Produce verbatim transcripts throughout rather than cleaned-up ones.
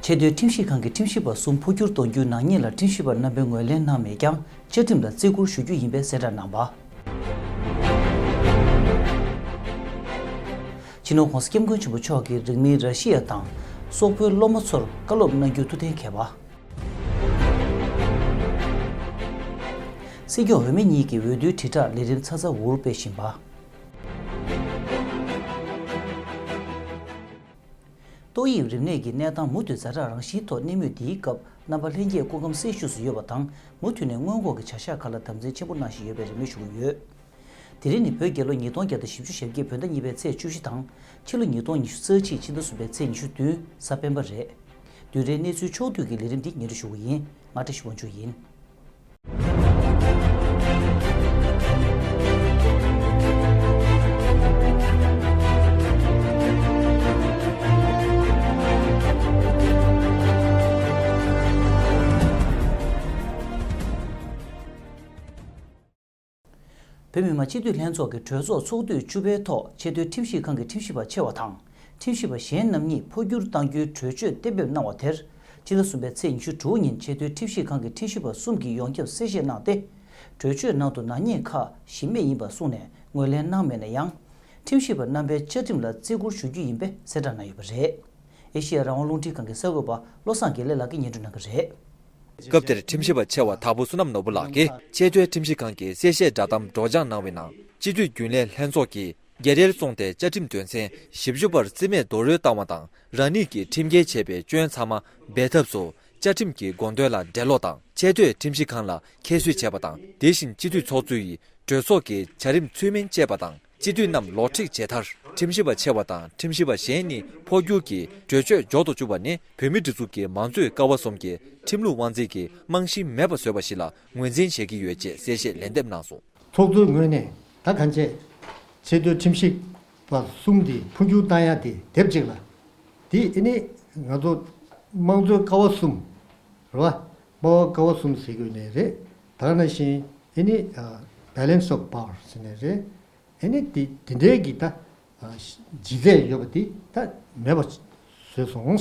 ཆེས་མཐོའི་ཁྲིམས་ཞིབ་ཁང་གི་ཁྲིམས་ཞིབ་པ་གསུམ་འཕོ་འགྱུར་གཏོང་རྒྱུའི་ནག་ཉེས་ལ་ཁྲིམས་ཞིབ་པ་རྣམ་པས་ངོས་ལེན་གནང་མེད་ཀྱང་། བཅའ་ཁྲིམས་ལ་བརྩི་བཀུར་ཞུ་རྒྱུ་ཡིན་པའི་གསལ་བསྒྲགས་གནང་བ། སྤྱི་ནོར་༸གོང་ས་༸སྐྱབས་མགོན་ཆེན་པོ་མཆོག་གིས་རིང་མིན་ར་ཤི་ཡ་དང་སོག་པོའི་སློབ་མ་ཚོར་བཀའ་སློབ་གནང་རྒྱུའི་ཐུགས་གཏན་འཁེལ་བ། སྲིད་སྐྱོང་འོས་མི་གཉིས་ཀྱི་འོས་བསྡུའི་དྲིལ་བསྒྲགས་ལས་རིམ་ཚ་ཚ་འུར་འུར་སྤེལ་བཞིན་པ། ཏོག་དབྱིབས་རིམས་ནད་ཀྱི་གནས་སྟངས་མུ་མཐུད་ཛ་དྲག་རང་བཞིན་ཐོག་གནས་མུས་འདིའི་སྐབས། རྣམ་པ་ལྷན་རྒྱས་སྐུ་ཁམས་སྲུང་ཞུས་སུ་ཡོད་པ་དང་། མུ་མཐུད་ནས་སྔོན་འགོག་གི་བྱ་གཞག་ཁག་ལ་དམ་འཛིན་ཆེན་པོ་གནང་བཞིན་ཡོད་པའི་རེ་སྨོན་ཞུ་གི་ཡོད། དེ་རིང་ནི་བོད་རྒྱལ་ལོ་ཉིས་སྟོང་བརྒྱ་དང་བཞི་བཅུ་ཞེ་བརྒྱད་བོད་ཟླ་གཉིས་པའི་ཚེས་བཅུ་བཞི་དང་། ཕྱི་ལོ་ཉིས་སྟོང་ཉི་ཤུ་རྩ་གཅིག་ཕྱི་ཟླ་གསུམ་པའི་ཚེས་ཉི་ཤུ་བདུན་གཟའ་སྤེན་པ་རེད། བདུན་རེའི་གནས་ཚུལ་ཕྱོགས་བསྡུས་ཀྱི་ལས་རིམ་འདི་སྙན་སྒྲོན་ཞུ་གི་ཡིན། ང་བཀྲ་ཤིས་དབང་ཕྱུག་ཡིན། བོད་མི་མང་སྤྱི་འཐུས་ལྷན་ཚོགས་ཀྱི་གྲོས་ཚོགས་ཚོགས་དུས་བཅུ་པའི་ཐོག་ཆེས་མཐོའི་ཁྲིམས་ཞིབ་ཁང་གི་ཁྲིམས་ཞིབ་པ་ཆེ་བ་དང་། ཁྲིམས་ཞིབ་པ་གཞན་རྣམ་གཉིས་འཕོ་འགྱུར་གཏང་རྒྱུའི་གྲོས་ཆོད་གཏན་འབེབས་གནང་བ་དེར། ཕྱི་ཟླ་གསུམ་པའི་ཚེས་ཉི་ཤུ་དྲུག་ཉིན་ཆེས་མཐོའི་ཁྲིམས་ཞིབ་ཁང་གི་ཁྲིམས་ཞིབ་པ་གསུམ་གྱིས་ཡོངས་ཁྱབ་གསལ་བཤད་གནང་སྟེ། གྲོས་ཆོད་ནང་དུ་ནག་ཉེས་ཁག་གཞི་མེད་ཡིན་པ་གསུངས་ནས་ངོས་ལེན་གནང་མེད་ན་ཡང་། ཁྲིམས་ཞིབ་པ་རྣམ་པའི་བཅའ་ཁྲིམས་ལ་བརྩི་བཀུར་ཞུ་རྒྱུ་ཡིན་པའི་གསལ་བསྒྲགས་གནང་ཡོད་པ་རེད། ཨེ་ཤེ་ཡ་རང་དབང་རླུང་འཕྲིན་ཁང་གི་གསར་འགོད་པ་བློ་བཟང་དགེ་ལེགས་ལགས་ཀྱིས་སྙན་སྒྲོན་གནང་གི་རེད། སྐབས་དེར་ཁྲིམས་ཞིབ་པ་ཆེ་བ་དྭགས་པོ་བསོད་ནམས་ནོར་བུ་ལགས་ཀྱིས་ཆེས་མཐོའི་ཁྲིམས་ཞིབ་ཁང་གི་གསལ་བཤད་བསྒྲགས་གཏམ་སྒྲོག་སྦྱང་གནང་བའི་ནང་། སྤྱི་འཐུས་རྒྱུན་ལས་ལྷན་ཚོགས་ཀྱིས་རྒྱ་རེར་སོང་སྟེ་བཅའ་ཁྲིམས་དོན་ཚན་བཞི་བཅུ་པར་རྩིས་མེད་རྡོག་རོལ་བཏང་བ་དང་། རང་ཉིད་ཀྱིས་ཁྲིམས་འགལ་བྱས་པའི་སྐྱོན་ཚང་མ་སྦས་ཐབས་སུ་བཅའ་ཁྲིམས་ཀྱི་དགོངས་དོན་ལ་འགྲེལ་ལོག་དང་། ཆེས་མཐོའི་ཁྲིམས་ཞིབ་ཁང་ལ་ཁྱད་གསོད་བྱས་པ་དང་། དེ་བཞིན་སྤྱི་འཐུས་ཚོགས་གཙོ་ཡི་གྲོས་ཚོགས་ཀྱི་བྱ་རིམ་ཚུལ་མིན་བཅད་པ་དང་། སྤྱི་འཐུས་རྣམས་ལོག་འཁྲིད་བྱས་མཐར། ཁྲིམས་ཞིབ་པ་ཆེ་བ་དང་ཁྲིམས་ཞིབ་པ་གཞན་གཉིས་འཕོ་འགྱུར་གྱིས་གྲོས་ཆོད་འཇོག་ཏུ་བཅུག་པ་ནི། བོད་མིའི་སྒྲིག་འཛུགས་ཀྱི་མང་གཙོའི་ཀ་བ་གསུམ་གྱི་ཁྲིམས་ལུགས་དབང་འཛིན་གྱི་རྨང་གཞི་མེད་པ་བཟོས་པ་ཞིག་ལ་ངོས་འཛིན་བྱེད་ཀྱི་ཡོད་ཅེས་གསལ་བཤད་ལན་འདེབས་གནང་སོང་། ཚོགས་གཙོའི་ངོས་ནས་ད་གང་བྱས། ཆེས་མཐོའི་ཁྲིམས་ཞིབ་པ་གསུམ་དེ་འཕོ་འགྱུར་བཏང་ཡ་དེ་དེབ་གཅིག་ལ། དེ་ཨེ་ནི་ང་ཚོ་དམངས་གཙོའི་ཀ་བ་གསུམ་རེད་བ། སྨྲ་བ་ཀ་བ་གསུམ་ཟེར་དགོས་ནི་རེད། ད་ག་ནང་བཞིན་ཨེ་ནི་balance of power ཟེར་ནི་རེད། ཨེ་ནི་དེ་དེ་འདྲའི་གི་ད་ལྗིད་ཚད་ཡོད་པ་དེ་ད་མེད་པ་བཟོས་སོང་།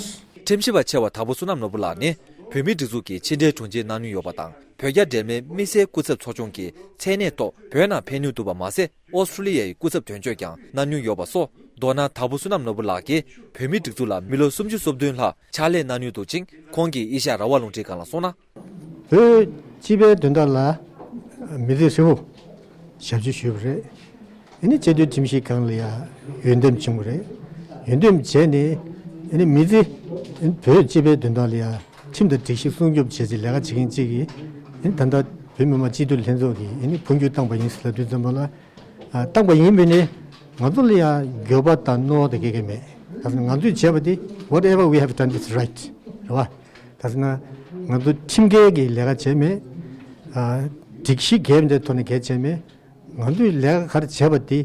ཁྲིམས་ཞིབ་པ་ཆེ་བ་དྭགས་པོ་བསོད་ནམས་ནོར་བུ་ལགས་ནི་བོད་མིའི་སྒྲིག་འཛུགས་ཀྱི་ཕྱི་འབྲེལ་དྲུང་ཆེ་གནང་མྱོང་ཡོད་པ་དང་། བོད་རྒྱ་འབྲེལ་མོལ་དམིགས་བསལ་སྐུ་ཚབ་ཚོགས་ཆུང་གི་མཚན་གནས་ཐོག་བོད་ནང་ཕེབས་མྱོང་འདུག་པ་མ་ཟད། ཨོ་སི་ཁྲུ་ལི་ཡའི་སྐུ་ཚབ་དོན་གཅོད་ཀྱང་གནང་མྱོང་ཡོད་པ་སོགས། མདོར་ན་དྭགས་པོ་བསོད་ནམས་ནོར་བུ་ལགས་ཀྱིས་བོད་མིའི་སྒྲིག་འཛུགས་ལ་མི་ལོ་སུམ་ཅུ་སོ་བདུན་ལྷག་ཕྱག་ལས་གནང་མྱོང་འདུག་ཅིང་། ཁོང་གིས་ཨེ་ཤ་ཡ་རང་དབང་རླུང་འཕྲིན་ཁང་ལ་གསུངས་ན། བོད་སྤྱི་པའི་དོན་དག་ལ་མི་ཚེ་ཧྲིལ་པོ་ཞབས་ཕྱི་ཞུས་པ་རེད། ཨ་ནི་ཆེས་མཐོའི་ཁྲིམས་ཞིབ་ཁང་ལ་ཡང་འོས་འདེམས་བྱུང་བ་རེད། འོས་འདེམས་བྱས་ནས་ཨ་ནི་མི་ཚེ་བོད་སྤྱི་པའི་དོན་དག་ལ་ཡང་ཁྲིམས་དང་སྒྲིག་གཞི་སྲུང་སྐྱོབ་བྱས་ཏེ་ལས་ཀ་བྱེད་མཁན་གཅིག་གིས། ཨ་ནི་ད་ལྟ་བོད་མི་མང་སྤྱི་འཐུས་ལྷན་ཚོགས་ཀྱིས་ཨ་ནི་འཕོ་འགྱུར་བཏང་པ་ཡིན་ཟེར་ལབ་དུས་ཙམ་པ་ལ། ཨ། བཏང་པ་ཡིན་པས་ནི་ང་ཚོ་ལ་ཡང་འགྱོད་པ་དང་གནོད་པ་དང་ག་གེ་མེད། ད་ང་ཚོས་བྱས་པ་དེ་whatever we have done is right རེད་བ། ད་ང་ཚོ་ཁྲིམས་འགལ་གྱི་ལས་ཀ་བྱས་མེད། ཨ། སྒྲིག་གཞི་འགལ་མེད་ཐོག་ནས་འགལ་བྱས་མེད། ང་ཚོས་ལས་ཀ་ག་རེ་བྱས་པ་དེ་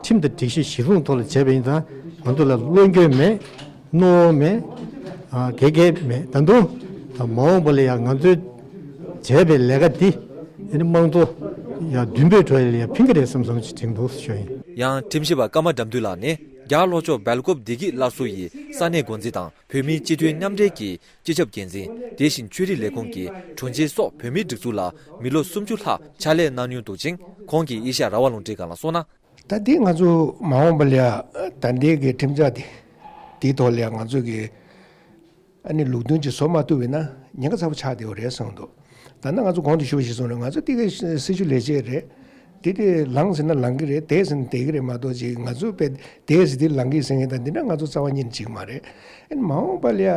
ཁྲིམས་དང་སྒྲིག་གཞི་གཞི་བཟུང་ཐོག་ལ་བྱས་པ་ཡིན་ཙང་ང་ཚོ་ལ་བློ་འགྱོད་མེད། གནོད་པ་མེད། ཨ། ག་གེ་མེད། ད་དུང་ད་མ་འོངས་པ་ལ་ཡང་ང་ཚོས་བྱས་པའི་ལས་ཀ་འདི་ཨ་ནི་དམངས་གཙོ་ཡང་མདུན་སྤོས་འགྲོ་ཡ་ལ་ཡང་ཕན་གྱི་རེད་བསམ་བསམ་ཞིག་དྲན་འདུག་ཞུ་ཡིན། ཡང་ཁྲིམས་ཞིབ་པ་ཀརྨ་དགྲ་འདུལ་ལགས་ནི་རྒྱ་ལྷོ་ཕྱོགས་སྦེལ་ཀོབ་བདེ་སྐྱིད་སླར་གསོ་ཡི་ས་གནས་འགོ་འཛིན་དང་། བོད་མིའི་སྤྱི་མཐུན་མཉམ་འབྲེལ་གྱི་སྤྱི་ཁྱབ་འགན་འཛིན། དེ་བཞིན་ཆོས་རིག་ལས་ཁུངས་ཀྱི་དྲུང་ཆེ་སོགས་བོད་མིའི་སྒྲིག་འཛུགས་ལ་མི་ལོ་སུམ་ཅུ་ལྷག་ཕྱག་ལས་གནང་མྱོང་འདུག་ཅིང་། ཁོང་གིས་ཨེ་ཤ་ཡ་རང་དབང་རླུང་འཕྲིན་ཁང་ལ་གསུངས་ན། ད་འདི་ང་ཚོ་མ་འོངས་པ་ལ་ཡ་ད་ལྟའི་གི་ཁྲིམས་འཆར་འདི་འདིའི་ཐོག་ལ་ཡ་ང་ཚོ་གི་ཨ་ནི་ལུགས་མཐུན་ཅིག་བཟོ་མ་ཐུབ་པ་ཡིན་ན་ཉེན་ཁ་ཚ་པོ་ཆགས་བསྡད་ཡོད་རེད་གསུངས་འདུག་ད་ནི་ང་ཚོ་གོང་དུ་ཞུས་པ་ཞིག་གསུངས་རེད། ང་ཚོ་འདི་གི་སྲི་ཞུ་ལས་བྱེད་རེད། འདི་དེ་ལངས་ཟེར་ན་ལངས་ཀྱི་རེད། བསྡད་ཟེར་ན་བསྡད་ཀྱི་རེད་མ་གཏོགས་ཅིག་ང་ཚོ་དཔེ་བསྡད་ཟེར་དེ་ལངས་ཀྱི་ཟེར་མཁན་དང་འདི་འདྲ་ང་ཚོ་རྩ་བ་ཉིད་ནས་གཅིག་མ་རེད། ཨ་ནི་མ་འོངས་པ་ལ་ཡ་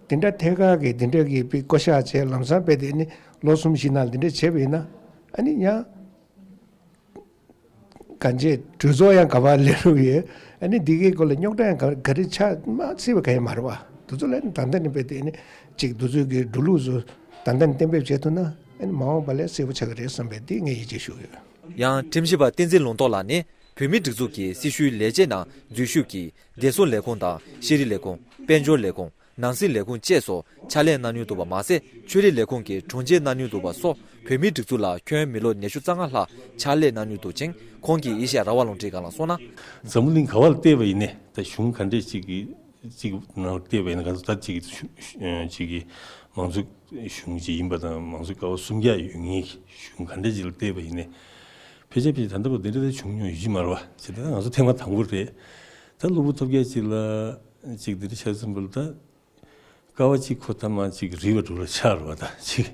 འདི་འདྲ་ཐད་ཀར་གྱི་འདི་འདྲ་གི་དཔེ་བསྐོ་བཞག་བྱས་ལམ་སང་དཔེ་དེ་ནི་ལོ་གསུམ་བཞི་ནང་འདི་འདྲ་བྱས་པ་ཡིན་ན་ཨ་ནི་ཡང་གང་བྱས་གྲོས་ཚོགས་ཡང་ག་པར་སླེབས་རུང་ཡོད། ཨ་ནི་འདི་གའི་སྐོར་ལ་རྙོག་དྲ་ཡང་ག་ག་རེ་ཆགས་མ་སྲིད་པ་ག་ཡང་མ་རེད་བ། དེ་ཚོ་ལ་ནི་ད་ལྟ་ནས་དཔེ་དེ་ནི་གཅིག་འདི་ཚོའི་གི་འགྲོ་ལུགས་ཚོ་ད་ལྟ་ནས་གཏན་འབེབས་བྱེད་ཐུབ་ན་ཨ་ནི་མ་འོངས་པ་ལ་གསལ་པོ་ཆགས་ཀྱི་རེད་བསམ་པའི་དེ་ངས་ཡིད་ཆེས་ཞུ་གི་ཡོད། ཡང་ཁྲིམས་ཞིབ་པ་བསྟན་འཛིན་ལུང་རྟོགས་ལགས་ནི་བོད་མིའི་སྒྲིག་འཛུགས་ཀྱི་སྲི་ཞུའི་ལས་བྱེད་ནང་འཛུལ་ཞུགས་ཀྱིས་བདེ་སྲུང་ལས་ཁུངས་དང་ཤེས་རིག་ལས་ཁུངས། དཔལ་འབྱོར་ལས་ཁུངས། ནང་སྲིད་ལས་ཁུངས་བཅས་སུ་ཕྱག་ལས་གནང་མྱོང་འདུག་པ་མ་ཟད། ཆོས་རིག་ལས་ཁུངས་ཀྱི་དྲུང་ཆེ་གནང་མྱོང་འདུག་པ་སོགས་བོད་མིའི་སྒྲིག་འཛུགས་ལ་ཁྱོན་མི་ལོ་ཉི་ཤུ་རྩ་ལྔ་ལྷག་ཕྱག་ལས་གནང་མྱོང་འདུག་ཅིང་། ཁོང་གིས་ཨེ་ཤ་ཡ་རང་དབང་རླུང་འཕྲིན་ཁང་ལ་གསུངས་ན། འཛམ་བུ་གླིང་ག་བ་ལ་བལྟས་པ་ཡིན་ནའི་ད་གཞུང་ག་འདྲས་ཅིག་གི་ གཅིག་ནང་བལྟས་པ་ཡིན་ན། ག་ཚོད་ད་གཅིག་གཅིག་གི་མང་གཙོའི་གཞུང་ཅིག་ཡིན་པ་དང་། མང་གཙོའི་ཀ་བ་སུམ་བརྒྱ་ཡོད་མཁན་གཞུང་ག་འདྲ་ཅིག་ལ་བལྟས་པ་ཡིན་ནའི། ཕལ་ཆེར་ཕལ་ཆེར་ད་ལྟ་བར་དེ་འདྲ་ད་བྱུང་མྱོང་ཡོད་ཀྱི་མ་རེད་བ། བྱས་ཙང་ང་ཚོ་ཐེངས་མ་དང་པོ་རེད། ད་གློ་བུར་ཐོལ་རྒྱག་ཅིག་ལ་ཅིག་འདི་འདྲ་ཆགས་ཙམ་པ་ལ། ད་ཀ་བ་གཅིག་ཁོ་ཐ་མ་གཅིག་རིལ་བ་འགྲོ་ལ་ཆགས་རེད་བ། ད་ཅིག་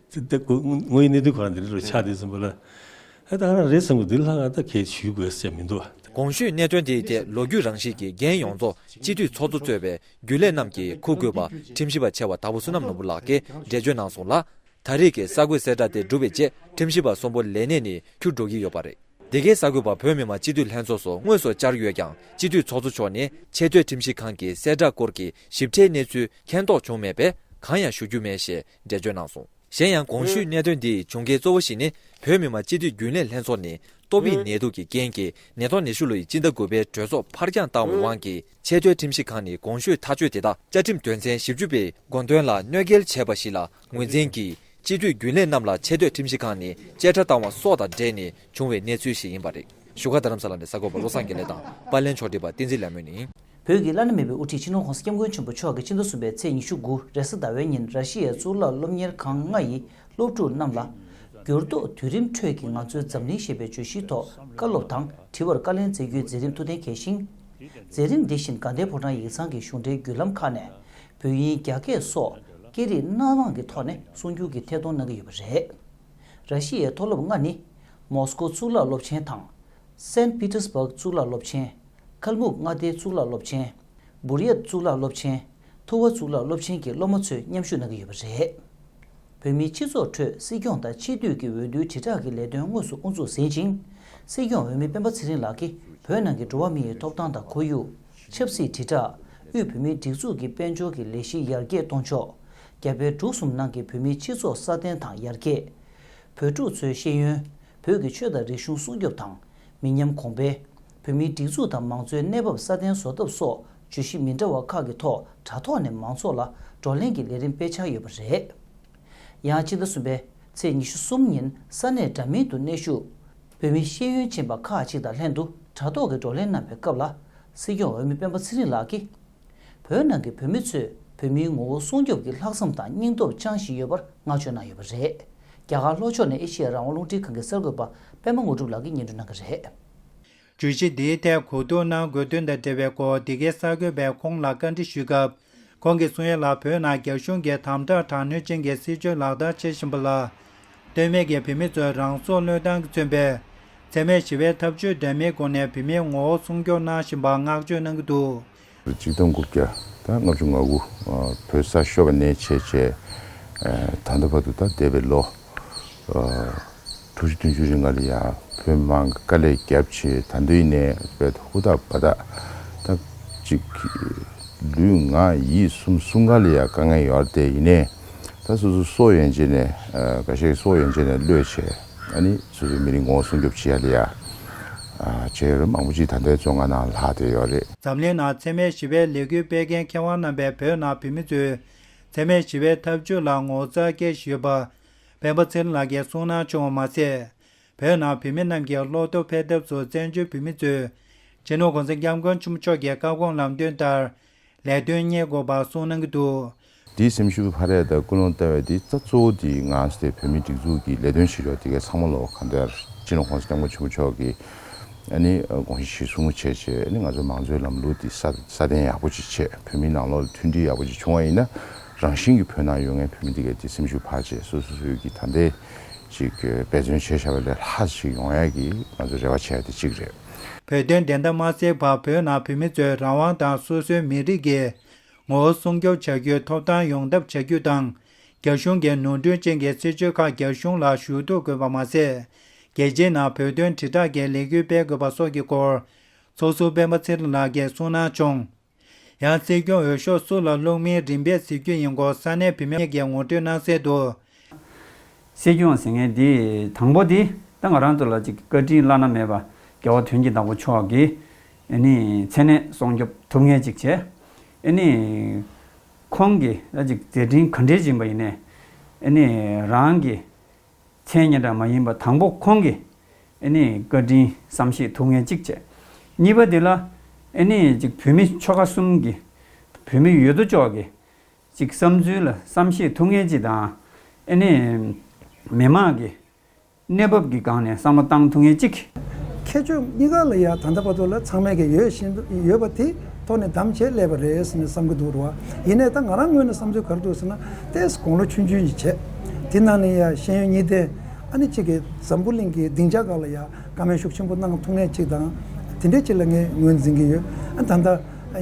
དེ་དེ་དེ་དངོས་ཡོད་གནས་ཚུལ་ཁོ་རང་འདི་འདྲ་འགྲོ་ཆགས་དུས་ཙམ་པ་ལ། ཨ་ད་ང་རང་རེད་བསམ་གི། འདི་ལྷག་ད་གས་ཞུ་དགོས་ཟེར་མི་འདུག་བ། གོང་ཞུས་གནད་དོན་དེའི་ཐད་ལོ་རྒྱུས་རང་བཞིན་གྱི་འགན་ཡོངས་རྫོགས་སྤྱི་འཐུས་ཚོགས་གཙོ་གཙོས་པའི་རྒྱུན་ལས་རྣམས་ཀྱིས་འཁུར་དགོས་པ་ཁྲིམས་ཞིབ་པ་ཆེ་བ་དྭགས་པོ་བསོད་ནམས་ནོར་བུ་ལགས་ཀྱིས་འགྲེལ་བརྗོད་གནང་སོང་ལ། ད་རེས་ཀྱི་གསར་འགོད་གསལ་བསྒྲགས་དེ་གྲུབ་པའི་རྗེས་ཁྲིམས་ཞིབ་པ་གསོན་པོ་ལས་གནས་ནས་ཁྱུར་འགྲོ་གི་ཡོད་པ་རེད། འདི་གའི་གསར་འགོད་པ་བོད་མི་མང་སྤྱི་འཐུས་ལྷན་ཚོགས་སུ་དངོས་སུ་བཅར་ཡོད་ཀྱང་། སྤྱི་འཐུས་ཚོགས་གཙོ་མཆོག་ནས་ཆེས་མཐོའི་ཁྲིམས་ཞིབ་ཁང་གི་གསལ་བསྒྲགས་སྐོར་གྱི་ཞིབ་ཕྲའི་གནས་ཚུལ་མཁྱེན་རྟོགས་བྱུང་མེད་པས་གང་ཡང་ཞུ་རྒྱུ་མེད་ཞེས་འགྲེལ་བརྗོད་གནང་སོང་། གཞན་ཡང་གོང་ཞུས་གནད་དོན་འདིའི་བྱུང་རྐྱེན་གཙོ་བོ་ཞིག་ནི། བོད་མི་མང་སྤྱི་འཐུས་རྒྱུན་ལས་ལྷན་ཚོགས་ནས་ཏོག་དབྱིབས་ནད་དུག་གི་རྐྱེན་གྱིས་ཉིས་སྟོང་ཉི་ཤུ་ལོའི་སྤྱི་ཟླ་དགུ་པའི་གྲོས་ཚོགས་ཕར་འགྱངས་བཏང་བའི་དབང་གིས། ཆེས་མཐོའི་ཁྲིམས་ཞིབ་ཁང་ནས་གོང་ཞུས་ཐག་གཅོད་དེ་དག་བཅའ་ཁྲིམས་དོན་ཚན་བཞི་བཅུ་པའི་དགོངས་དོན་ལ་གནོད་འགེལ་བྱས་པ་ཞིག་ལ་ངོས་འཛིན་གྱིས། སྤྱི་འཐུས་རྒྱུན་ལས་རྣམས་ལ་ཆེས་མཐོའི་ཁྲིམས་ཞིབ་ཁང་ནས་བཅད་ཁྲ་བཏང་བ་སོགས་དང་འབྲེལ་ནས་བྱུང་བའི་གནས་ཚུལ་ཞིག་ཡིན་པ་རེད། བཞུགས་སྒར་རྡ་རམ་ས་ལ་ནས་གསར་འགོད་པ་བློ་བཟང་དགེ་ལེགས་དང་། པར་ལེན་ཕྱོགས་སྒྲིག་པ་བསྟན་འཛིན་ལྷ་མོ་ཡིན། བོད་ཀྱི་བླ་ན་མེད་པའི་དབུ་ཁྲིད་སྤྱི་ནོར་༸གོང་ས་༸སྐྱབས་མགོན་ཆེན་པོ་མཆོག་གིས་ཕྱི་ཟླ་གསུམ་པའི་ཚེས་ཉི་ཤུ་དགུ་རེས་གཟའ་ཟླ་བའི་ཉིན། ར་ཤི་ཡའི་གཙུག་ལག་སློབ་གཉེར་ཁང་ལྔ་ཡི་སློབ་ཕྲུག་རྣམས་ལ། འགྱུར་ལྡོག་དུས་རིམ་ཁྲོད་ཀྱི་ང་ཚོའི་འཛམ་གླིང་ཞེས་པའི་བརྗོད་གཞིའི་ཐོག་བཀའ་སློབ་དང་དྲི་བར་བཀའ་ལན་སྩལ་རྒྱུའི་མཛད་རིམ་ཐུགས་གཏན་འཁེལ་ཞིང་། མཛད་རིམ་འདི་བཞིན་དགའ་ལྡན་ཕོ་བྲང་ཡིག་ཚང་གི་གཞུང་འབྲེལ་བརྒྱུད་ལམ་ཁག་ནས་བོད་དབྱིན་རྒྱ་སྐད་སོགས་སྐད་རིགས་སྣ་མང་གི་ཐོག་ནས་གསུང་སྒྱུར་གྱིས་ཐད་གཏོང་གནང་གི་ཡོད་པ་རེད། ར་ཤི་ཡའི་མཐོ་སློབ་ལྔ་ནི། མོ་སི་ཀོ་གཙུག་ལག་སློབ་ཆེན་དང་། སན་པི་ཏེར་སྦུག་གཙུག་ལག་སློབ་ཆེན། ཁལ་མུག་མངའ་སྡེའི་གཙུག་ལག་སློབ་ཆེན། བུར་ཡད་གཙུག་ལག་སློབ་ཆེན། ཐུ་ཝ་གཙུག་ལག་སློབ་ཆེན་གྱི་སློབ་མ་ཚོས་མཉམ་ཞུགས་གནང་གི་ཡོད་པ་རེད། བོད་མིའི་སྤྱི་ཚོགས་ཁྲོད་སྲིད་སྐྱོང་དང་སྤྱི་འཐུས་ཀྱི་འོས་བསྡུའི་དྲིལ་བསྒྲགས་ཀྱི་ལས་དོན་དངོས་སུ་དབུ་འཛུགས་ཟིན་ཅིང་། སྲིད་སྐྱོང་འོས་མི་སྤེན་པ་ཚེ་རིང་ལགས་ཀྱིས་བོད་ནང་གི་འགྲོ་བ་མི་ཡི་ཐོབ་ཐང་དང་ཁོར་ཡུག་ཆབ་སྲིད་དྲིལ་བསྒྲགས། དབུས་བོད་མིའི་སྒྲིག་འཛུགས་ཀྱི་དཔལ་འབྱོར་གྱི་ལས་གཞི་ཡར་རྒྱས་གཏོང་ཕྱོགས། རྒྱ་བལ་འབྲུག་གསུམ་ནང་གི་བོད་མིའི་སྤྱི་ཚོགས་སྲ་བརྟན་དང་ཡར་རྒྱས། བོད་ཕྲུག་ཚོའི་ཤེས་ཡོན། བོད་ཀྱི་ཆོས་དང་རིག་གཞུང་སྲུང་སྐྱོབ་དང་། མི་ཉམས་གོང་འཕེལ། བོད་མིའི་སྒྲིག་འཛུགས་དང་མང་གཙོའི་གནས་བབ་སྲ་བརྟན་བཟོ་ཐབས་སོགས་བརྗོད་གཞི་མི་འདྲ་བ་ཁག་གི་ཐོག་དྲ་ཐོག་ནས་མང་ཚོགས་ལ་བགྲོ་གླེང་གི་ལས་རིམ་སྤེལ་འཆར་ཡོད་པ་རེད། ཡང་ཕྱི་ཟླ་གསུམ་པའི་ཚེས་ཉི་ཤུ་གསུམ་ཉིན་ས་གནས་འདྲ་མིན་དུ་གནས་བཞུགས་བོད་མི་ཤེས་ཡོན་ཅན་པ་ཁག་ཅིག་དང་ལྷན་དུ་དྲ་ཐོག་གི་བགྲོ་གླེང་གནང་བའི་སྐབས་ལ། སྲིད་སྐྱོང་འོས་མི་སྤེན་པ་ཚེ་རིང་ལགས་ཀྱིས། བོད་ནང་གི་བོད་མི་ཚོས་བོད་མིའི་ངོ་བོ་སྲུང་སྐྱོབ་ཀྱི་ལྷག་བསམ་དང་སྙིང་སྟོབས་བཅངས་བཞིན་ཡོད་པར་བསྔགས་བརྗོད་གནང་ཡོད་པ་རེད། རྒྱ་གར་ལྷོ་ཕྱོགས་ནས་ཨེ་ཤེ་ཡ་རང་དབང་རླུང་འཕྲིན་ཁང་གི་གསར་འགོད་པ་པད་མ་དངོས་གྲུབ་ལགས་ཀྱིས་སྙན་སྒྲོན་གནང་གི་རེད། བརྗོད་གཞི་འདིའི་ཐད་གོ་བསྡུར་གནང་དགོས་དོན་དང་འབྲེལ་བའི་སྐོར། འདི་གའི་གསར་འགོད་པས་ཁོང་ལ་བཀའ་འདྲི་ཞུས་སྐབས། ཁོང་གིས་གསུང་ཡ་ལ། བོད་ནང་རྒྱ་གཞུང་གིས་དམ་དྲག་དྲག་གནོན་ཅན་གྱི་སྲིད་བྱུས་ལག་བསྟར་བྱེད་བཞིན་པ་ལ། ལྟོས་མེད་ཀྱིས་བོད་མི་ཚོས་རང་སྲོག་བློས་བཏང་གིས་མཚོན་པའི་འཚེ་མེད་ཞི་བའི་ཐབས་བྱུས་འདྲ་མིན་སྒོ་ནས་བོད་མིའི་ངོ་བོ་སྲུང་སྐྱོབ་གནང་བཞིན་པར་བསྔགས་བརྗོད་གནང་གི་འདུག། གཅིག་སྟོང་དགུ་བརྒྱ་དང་ལྔ་བཅུ་ང་དགུ། བོད་ས་ཤོར་བ་ནས་བྱས་བྱས། ད་ལྟ་བར་དུ་ད་འདས་པའི་ལོ་དྲུག་ཅུ་བདུན་ཅུ་རིང་ལ་ཡ་བོད་མི་མང་གི་དཀའ་ལས་བརྒྱབ་བྱས། ད་དུང་ཡིན་ནའི་བོད་ཧུར་ཐག་འབད་ཐག་ད་གཅིག་ལུས་ངག་ཡིད་གསུམ་གསུམ་ཀ་ལ་ཡ་དཀའ་ངལ་ཡོད་རེད་དེ། ཡིན་ནའི་ད་སོ་སོ་སྲོག་ཡན་ཆད་ནས། འགའ་ཤས་ཀྱི་སྲོག་ཡན་ཆད་ནས་བློས་བྱས། ཨ་ནི་སོ་སོའི་མི་རིགས་ངོ་བོ་སྲུང་སྐྱོབ་བྱེད་ཡ་ལ་ཡ་བྱས་ཡོད་རེད། མང་པོ་ཅིག་ད་ལྟའི་བཙོན་ཁང་ནང་ལྷག་བསྡད་ཡོད་རེད། འཛམ་གླིང་ནང་འཚེ་མེད་ཞི་བའི་ལས་འགུལ་སྤེལ་མཁན་མཁས་དབང་རྣམ་པས་བོད་ནང་བོད་མི་ཚོས་འཚེ་མེད་ཞི་བའི་ཐབས་བྱུས་ལ་ངོ་མཚར་སྐྱེ་བཞིན་ཡོད་པ། སྤེན་པ་ཚེ་རིང་ལགས་ཀྱིས་གསུངས་གནང་བྱུང་བ་མ་ཟད། བོད་ནང་བོད་མི་རྣམས་ཀྱི་བློ་སྟོབས་འཕེལ་ཐབས་སུ་བཙན་བྱོལ་བོད་མི་ཚོས་སྤྱི་ནོར་༸གོང་ས་༸སྐྱབས་མགོན་ཆེན་པོ་མཆོག་གི་བཀའ་དགོངས་ལམ་སྟོན་ལྟར་ལས་དོན་གཉེར་དགོས་པ་གསུངས་གནང་གི་འདུག། དེའི་སེམས་ཤུགས་འཕར་ཡ་དང་ཀུན་སློང་བཏབ་ཡ་དེ་རྩ་གཙོ་བོ་དེ་ང་ཚོ་དེ་བོད་མིའི་སྒྲིག་འཛུགས་ཀྱི་ལས་དོན་བྱེད་ཕྱོགས་དེ་གའི་ཚང་མ་ལོ་གང་ལྟར་སྤྱི་ནོར་༸གོང་ས་༸སྐྱབས་མགོན་ཆེན་པོ་མཆོག་གིས་ཨ་ནི་དགོངས་གཞི་གཞིར་བཟུང་བྱས་བྱས། ཨ་ནི་ང་ཚོ་མང་གཙོའི་ལམ་ལུགས་དེ་སྲ་སྲ་བརྟན་ཡག་པོ་ཅིག་བྱས། བོད་མིའི་ནང་ལོགས་ལ་མཐུན་སྒྲིལ་ཡག་པོ་ཅིག་བྱུང་བ་ཡིན་ན། རང་བཞིན་གྱིས་བོད་ནང་ཡོད་མཁན་བོད་མི་དེ་གའི་དེ་སེམས་ཤུགས་འཕར་བྱས། སོ་སོ་སོའི་གི་ད་ལྟའི་ཅིག་འབད་བརྩོན་བྱས་བཞག་པ་ལས་ལྷག་ཅིག་ཡོང་ཡ་གི་ང་ཚོ་རེ་བ་བྱས་ཡ་དེ་གཅིག་རེད། བོད་དོན་བདེན་མཐའ་མ་གསལ་བར་བོད་ནང་བོད་མི་ཚོའི་རང་དབང་དང་སོ་སོའི་མི་རིགས་ཀྱི་ངོ་བོ་སྲུང་སྐྱོབ་བྱ་རྒྱུའི་ཐོབ་ཐང་ཡོང་ཐབས་བྱ་རྒྱུ་དང་། རྒྱ་གཞུང་གི་ནོར་འཁྲུལ་ཅན་གྱི་སྲིད་བྱུས་ཁག་རྒྱ་གཞུང་ལ་ཞུ་གཏུག་དགོས་པ་མ་ཟད། རྒྱལ་སྤྱིའི་ནང་བོད་དོན་དྲིལ་བསྒྲགས་ཀྱི་ལས་འགུལ་སྤེལ་དགོས་པ་སོགས་ཀྱི་སྐོར། ཚོགས་ཟུར་སྤེན་པ་ཚེ་རིང་ལགས་ཀྱིས་གསུངས་གནང་བྱུང་། ཡང་སྲིད་སྐྱོང་འོས་ཤོག་སུ་ལ་བླུགས་མིན་རིམ་པས་གཟིགས་རྒྱུ་ཡིན་སྐོར་ས་གནས་བུད་མེད་ཀྱིས་ངོ་སྤྲོད་གནང་གསལ་དུ། སྲིད་སྐྱོང་ཟེར་མཁན་འདི་དང་པོ་འདི་ད་ང་རང་ཚོ་ལ་ཅིག་བཀའ་དྲིན་བླ་ན་མེད་པ་རྒྱལ་བ་དོན་གྱི་བདག་པོ་མཆོག་གིས་ཨ་ནི་མཚན་གནས་སྲུང་སྐྱོབ་ཐུབ་མཁན་ཅིག་བྱས། ཨ་ནི་ཁོང་གིས་ད་ཅིག་མཛད་འཕྲིན་ག་འདྲས་ཡིན་པ་ཡིན་ནའི་ཨ་ནི་རང་གི་མཚན་སྙན་གྲགས་མ་ཡིན་པ་དང་པོ་ཁོང་གིས་ཨ་ནི་བཀའ་དྲིན་བསམ་ཤེས་ཐུབ་མཁན་གཅིག་བྱས། གཉིས་པ་དེ་ལ་ཨ་ནི་ཅིག་བོད་མི་ཆོལ་ཁ་གསུམ་གྱི་ བོད་མི་ཡོད་དོ་ཅོག་གི་ཅིག་བསམ་ཚུལ་ལ་བསམ་ཤེས་ཐུབ་མཁན་ཅིག་དང་། ཨ་ནི་མི་མང་གི་གནས་བབ་ཀྱི་སྒང་ནས་བསམ་བློ་བཏང་ཐུབ་མཁན་གཅིག་ཁྱད་ཆོས་གཉིས་ཀ་ལ་ཡ་ད་ལྟ་བར་དུ་ལ་ཚང་མས་ཀྱི་ཡོད་བཞིན་དུ་ཡོད་པ་དེ་ཐོག་ནས་བདམས་བྱས་སླེབས་པ་རེད་ཟེར་ནས་བསམ་གྱི་འདུག་རེད་བ། ཡིན་ནའི་ད་ང་རང་ངོས་ནས་བསམ་ཚུལ་ག་རེ་འདུག་ཟེར་ན། ཏོག་ཙམ་དགུང་ལོ་ཆུང་ཆུང་ཞིག་བྱས། དེ་ནང་ནས་ཡ་ཤེས་ཡོན་གཉིས་ལྡན། ཨ་ནི་གཅིག་གི་འཛམ་བུ་གླིང་གི་སྡིངས་ཆ་ཁག་ལ་ཡ་བཀའ་མོལ་ཤུགས་ཆེན་པོ་གནང་ཐུབ་མཁན་གཅིག་དང་། དེ་འདྲའི་གཅིག་ལ་ངས་ངོས་འཛིན་གྱི་ཡོད། ཨ་ད་ལྟ་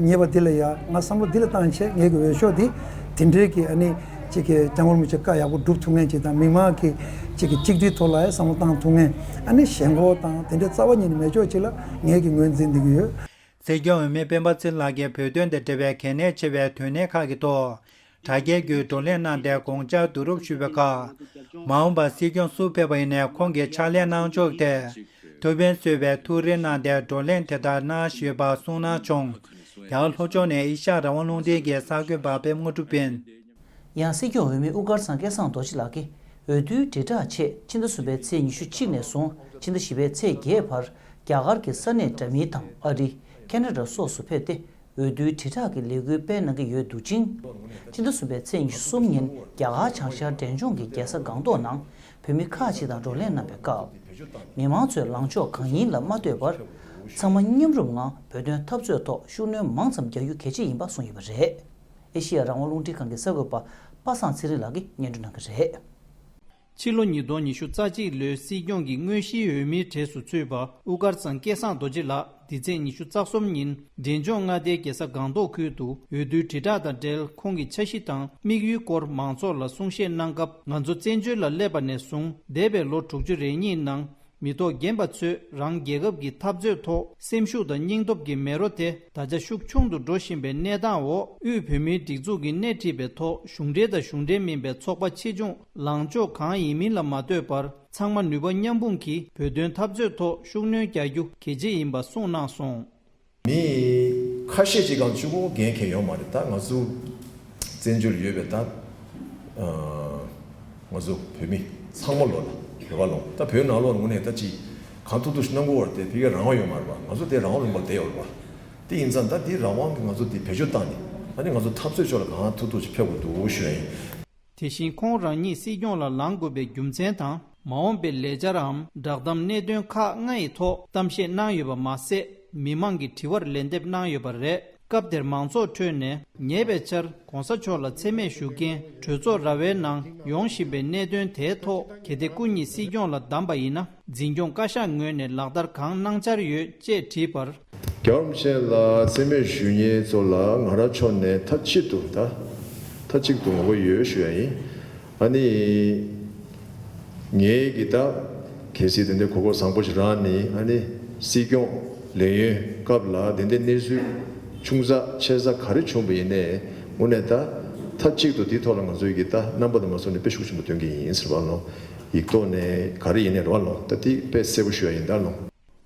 ཉེ་བ་འདི་ལ་ཡ་ང་བསམ་བློ་འདི་ལ་བཏང་བྱས། ངེད་ཀྱི་འོས་ཤོག་འདི་དེ་འདྲའི་གི་ཨ་ནི་གཅིག་གི་སྐྱབས་མགོན་རིན་པོ་ཆེ་བཀའ་ཡག་པོ་སྒྲུབ་ཐུབ་མཁན་ཅིག་དང་། མི་མང་གི་གཅིག་གི་གཅིག་སྒྲིལ་ཐོག་ལ་ཡང་བསམ་བློ་བཏང་ཐུབ་མཁན། ཨ་ནི་ཞེན་ཁོག་དང་དེ་འདྲའི་རྩ་བ་ཉིད་ནས་མེད་ཕྱོགས་ཅིག་ལ་ངེད་ཀྱིས་ངོས་འཛིན་འདི་གི་ཡོད། སྲིད་སྐྱོང་འོས་མི་སྤེན་པ་ཚེ་རིང་ལགས་ཀྱིས་བོད་དོན་དང་འབྲེལ་བའི་གལ་གནད་ཆེ་བའི་དོན་གནད་ཁག་གི་ཐོག་དྲ་རྒྱའི་བརྒྱུད་བགྲོ་གླེང་གནང་སྟེ་དགོངས་འཆར་བསྡུ་རུབ་ཞུས་པའི་ཁར། མ་འོངས་པར་སྲིད་སྐྱོང་སུ་ཕེབས་པ་ཡིན་ནའི་ཁོང་གིས་ཕྱག་ལས་གནང་ཕྱོགས་ཐད་ཐུགས་ཕན་གསོས་པའི་ཐུགས་རེ་གནང་སྟེ་བགྲོ་གླེང་དེ་ལྟར་གནང་བཞིན་ཡོད་པ་གསུངས་གནང་བྱུང་། ཡང་ལྷོ་ཕྱོགས་ནས་ཨེ་ཤ་ཡ་རང་དབང་རླུང་འཕྲིན་གྱི་གསར་འགོད་པ་པད་མ་དངོས་གྲུབ་ཡིན། ཡང་སྲིད་སྐྱོང་འོས་མི་དབུ་དཀར་ཚང་སྐལ་བཟང་རྡོ་རྗེ་ལགས་ཀྱིས་འོས་བསྡུའི་དྲིལ་བསྒྲགས་ཆེད་ཕྱི་ཟླ་གསུམ་པའི་ཚེས་ཉི་ཤུ་གཅིག་ནས་བཟུང་ཕྱི་ཟླ་བཞི་པའི་ཚེས་བརྒྱད་བར་རྒྱ་གར་གྱི་ས་གནས་འདྲ་མིན་དང་ཨ་རི། ཁེ་ན་ཌ་སོགས་སུ་ཕེབས་ཏེ། འོས་བསྡུའི་དྲིལ་བསྒྲགས་ཀྱི་ལས་འགུལ་སྤེལ་གནང་གི་ཡོད་འདུག་ཅིང་། ཕྱི་ཟླ་གསུམ་པའི་ཚེས་ཉི་ཤུ་གསུམ་ཉིན་རྒྱ་གར་བྱང་ཤར་འབྲས་ལྗོངས་ཀྱི་རྒྱལ་ས་སྒང་ཏོག་ནང་བོད་མི་ཁག་ཅིག་དང་བགྲོ་གླེང་གནང་བའི་སྐབས། མི་མང་ཚོས་ལངས་ཕྱོགས་གང་ཡིན་ལ་མ་ལྟོས་པར། ཚང་མ་མཉམ་རུབ་ངང་བོད་དོན་འཐབ་རྩོད་ཐོག་ཤུགས་སྣོན་མང་ཙམ་རྒྱག་རྒྱུ་གལ་ཆེ་ཡིན་པ་གསུངས་ཡོད་པ་རེད། ཨེ་ཤེ་ཡ་རང་དབང་རླུང་འཕྲིན་ཁང་གི་གསར་འགོད་པ་པ་སངས་ཚེ་རིང་ལགས་ཀྱིས་སྙན་སྒྲོན་གནང་གི་རེད། ཕྱི་ལོ་ཉིས་སྟོང་ཉི་ཤུ་རྩ་གཅིག་ལོའི་སྲིད་སྐྱོང་གི་དངོས་གཞིའི་འོས་མིའི་གྲས་སུ་ཚུད་པ་དབུ་དཀར་ཚང་སྐལ་བཟང་རྡོ་རྗེ་ལགས་འདི་ཚེས་ཉི་ཤུ་རྩ་གསུམ་ཉིན་འབྲས་ལྗོངས་མངའ་སྡེའི་རྒྱལ་ས་སྒང་ཏོག་ཁུལ་དུ་འོས་བསྡུའི་དྲིལ་བསྒྲགས་དང་འབྲེལ་ཁོང་གི་འཆར་གཞི་དང་དམིགས་ཡུལ་སྐོར་མང་ཚོགས་ལ་གསུང་བཤད་གནང་སྐབས། ང་ཚོ་བཙན་བྱོལ་ལ་སླེབས་པ་ནས་བཟུང་འདས་པའི་ལོ་དྲུག་ཅུ་རེ་གཉིས་ནང་མི་ཐོག་རྒན་པ་ཚོས་རང་རྒྱལ་ཁབ་ཀྱི་འཐབ་རྩོད་ཐོག་སེམས་ཤུགས་དང་སྙིང་སྟོབས་ཀྱི་མེ་རོ་དེ་ད་ཆ་ཤུགས་ཆུང་དུ་འགྲོ་བཞིན་པའི་གནས་སྟངས་འོག་དབུས་བོད་མིའི་སྒྲིག་འཛུགས་ཀྱིས་སྣེ་ཁྲིད་པའི་ཐོག་གཞུང་འབྲེལ་དང་གཞུང་འབྲེལ་མིན་པའི་ཚོགས་པ་ཆེ་ཆུང་ལངས་ཕྱོགས་གང་ཡིན་མིན་ལ་མ་ལྟོས་པར་ཚང་མ་ནུས་པ་མཉམ་སྤུངས་ཀྱིས་བོད་དོན་འཐབ་རྩོད་ཐོག་ཤུགས་སྣོན་རྒྱག་རྒྱུ་གལ་ཆེ་ཡིན་པ་གསུངས་གནང་སོང་། མི་ཁ་ཤས་ཅིག་གང་གཅིག་པོ་འགན་འཁྱེར་ཡོད་མ་རེད། ད་ང་ཚོ་བཙན་བྱོལ་ཡོད་པའི་ད་ཨ་ང་ཚོ་བོད་མི་ཚང་མ་ལོ་ལ་རེ་བ་ལོངས། ད་བོད་ནང་ལོགས་ལ་དངོས་གནས་ད་ཅིག་གང་ཐུབ་ཐུབ་ཞིག་གནང་དགོས་པ་རེད་དེ། ཕ་གིའི་རང་དབང་ཡོད་མ་རེད་པ། ང་ཚོ་དེ་རང་དབང་ལུང་པ་བསྡད་ཡོད་རེད་པ། དེ་ཡིན་ཙང་ད་དེ་རང་དབང་གི་ང་ཚོ་དེ་བེད་སྤྱོད་བཏང་ནས། ཨ་ནི་ང་ཚོ་འཐབ་རྩོད་ཕྱོགས་ལ་གང་ཐུབ་ཐུབ་ཅིག་ཕེབས་དགོས་འདུག་ཞུ་ཡ་ཡིན། དེ་བཞིན་ཁོང་རང་ཉིད་སྲིད་སྐྱོང་ལ་ལངས་དགོས་པའི་རྒྱུ་མཚན་དང་། མ་འོངས་པའི་ལས་འཆར་འམ་བསྒྲགས་གཏམ་གནད་དོན་ཁག་ལྔ་ཡི་ཐོག་གཏམ་བཤད་གནང་ཡོད་པ་མ་ཟད། མི་མང་གི་དྲི་བར་ལན་འདེབས་གནང་ཡོད་པ་རེད། སྐབས་དེར་མང་ཚོགས་ཁྲོད་ནས་ཉེ་བའི་ཆར་༸གོང་ས་མཆོག་ལ་མཚན་སྨད་ཞུ་མཁན་གྲོས་ཚོགས་ར་བའི་ནང་ཡོང་བཞིན་པའི་གནད་དོན་དེའི་ཐོག་གལ་ཏེ་སྐུ་ཉིད་སྲིད་སྐྱོང་ལ་བདམས་པ་ཡིན་ན། འཛིན་སྐྱོང་བཀའ་ཤག་ངོས་ནས་ལག་བསྟར་གང་གནང་འཆར་ཡོད་ཅེས་དྲིས་པར། རྒྱལ་བ་རིན་པོ་ཆེ་ལ་མཚན་སྨད་ཞུ་མཁན་ཚོ་ལ་ང་རང་ཕྱོགས་ནས་མཐའ་གཅིག་ཏུ་ད་མཐའ་གཅིག་ཏུ་ངོ་རྒོལ་ཡོད་ཞུ་ཡ་ཡིན། ཨ་ནི་ངའི་གི་ད་གལ་སྲིད་དེ་འདྲའི་གོ་སྐབས་བཟང་པོ་ཞིག་རག་ནི། ཨ་ནི་སྲིད་སྐྱོང་ལས་ཡུན་སྐབས་ལ་དེ་འདྲའི་གནས་ཚུལ་ཆུང་ཙག་ཆེ་ཙག་ག་རེ་བྱུང་བ་ཡིན་ནའི་དངོས་གནས་ད་མཐའ་གཅིག་ཏུ་དེའི་ཐོག་ལ་ང་ཚོའི་གི་ད་རྣམ་པ་དང་མ་སོང་ནས་དཔེ་ཤུགས་ཆེན་པོ་འདོན་གི་ཡིན་ཟེར་བ་ལོ། ཡིག་ཐོག་ནས་ག་རེ་ཡིན་ནའི་རེད་བ་ལོ། ད་དེ་དཔེ་གསལ་པོ་ཞུ་ཡ་ཡིན་ད་ལོ།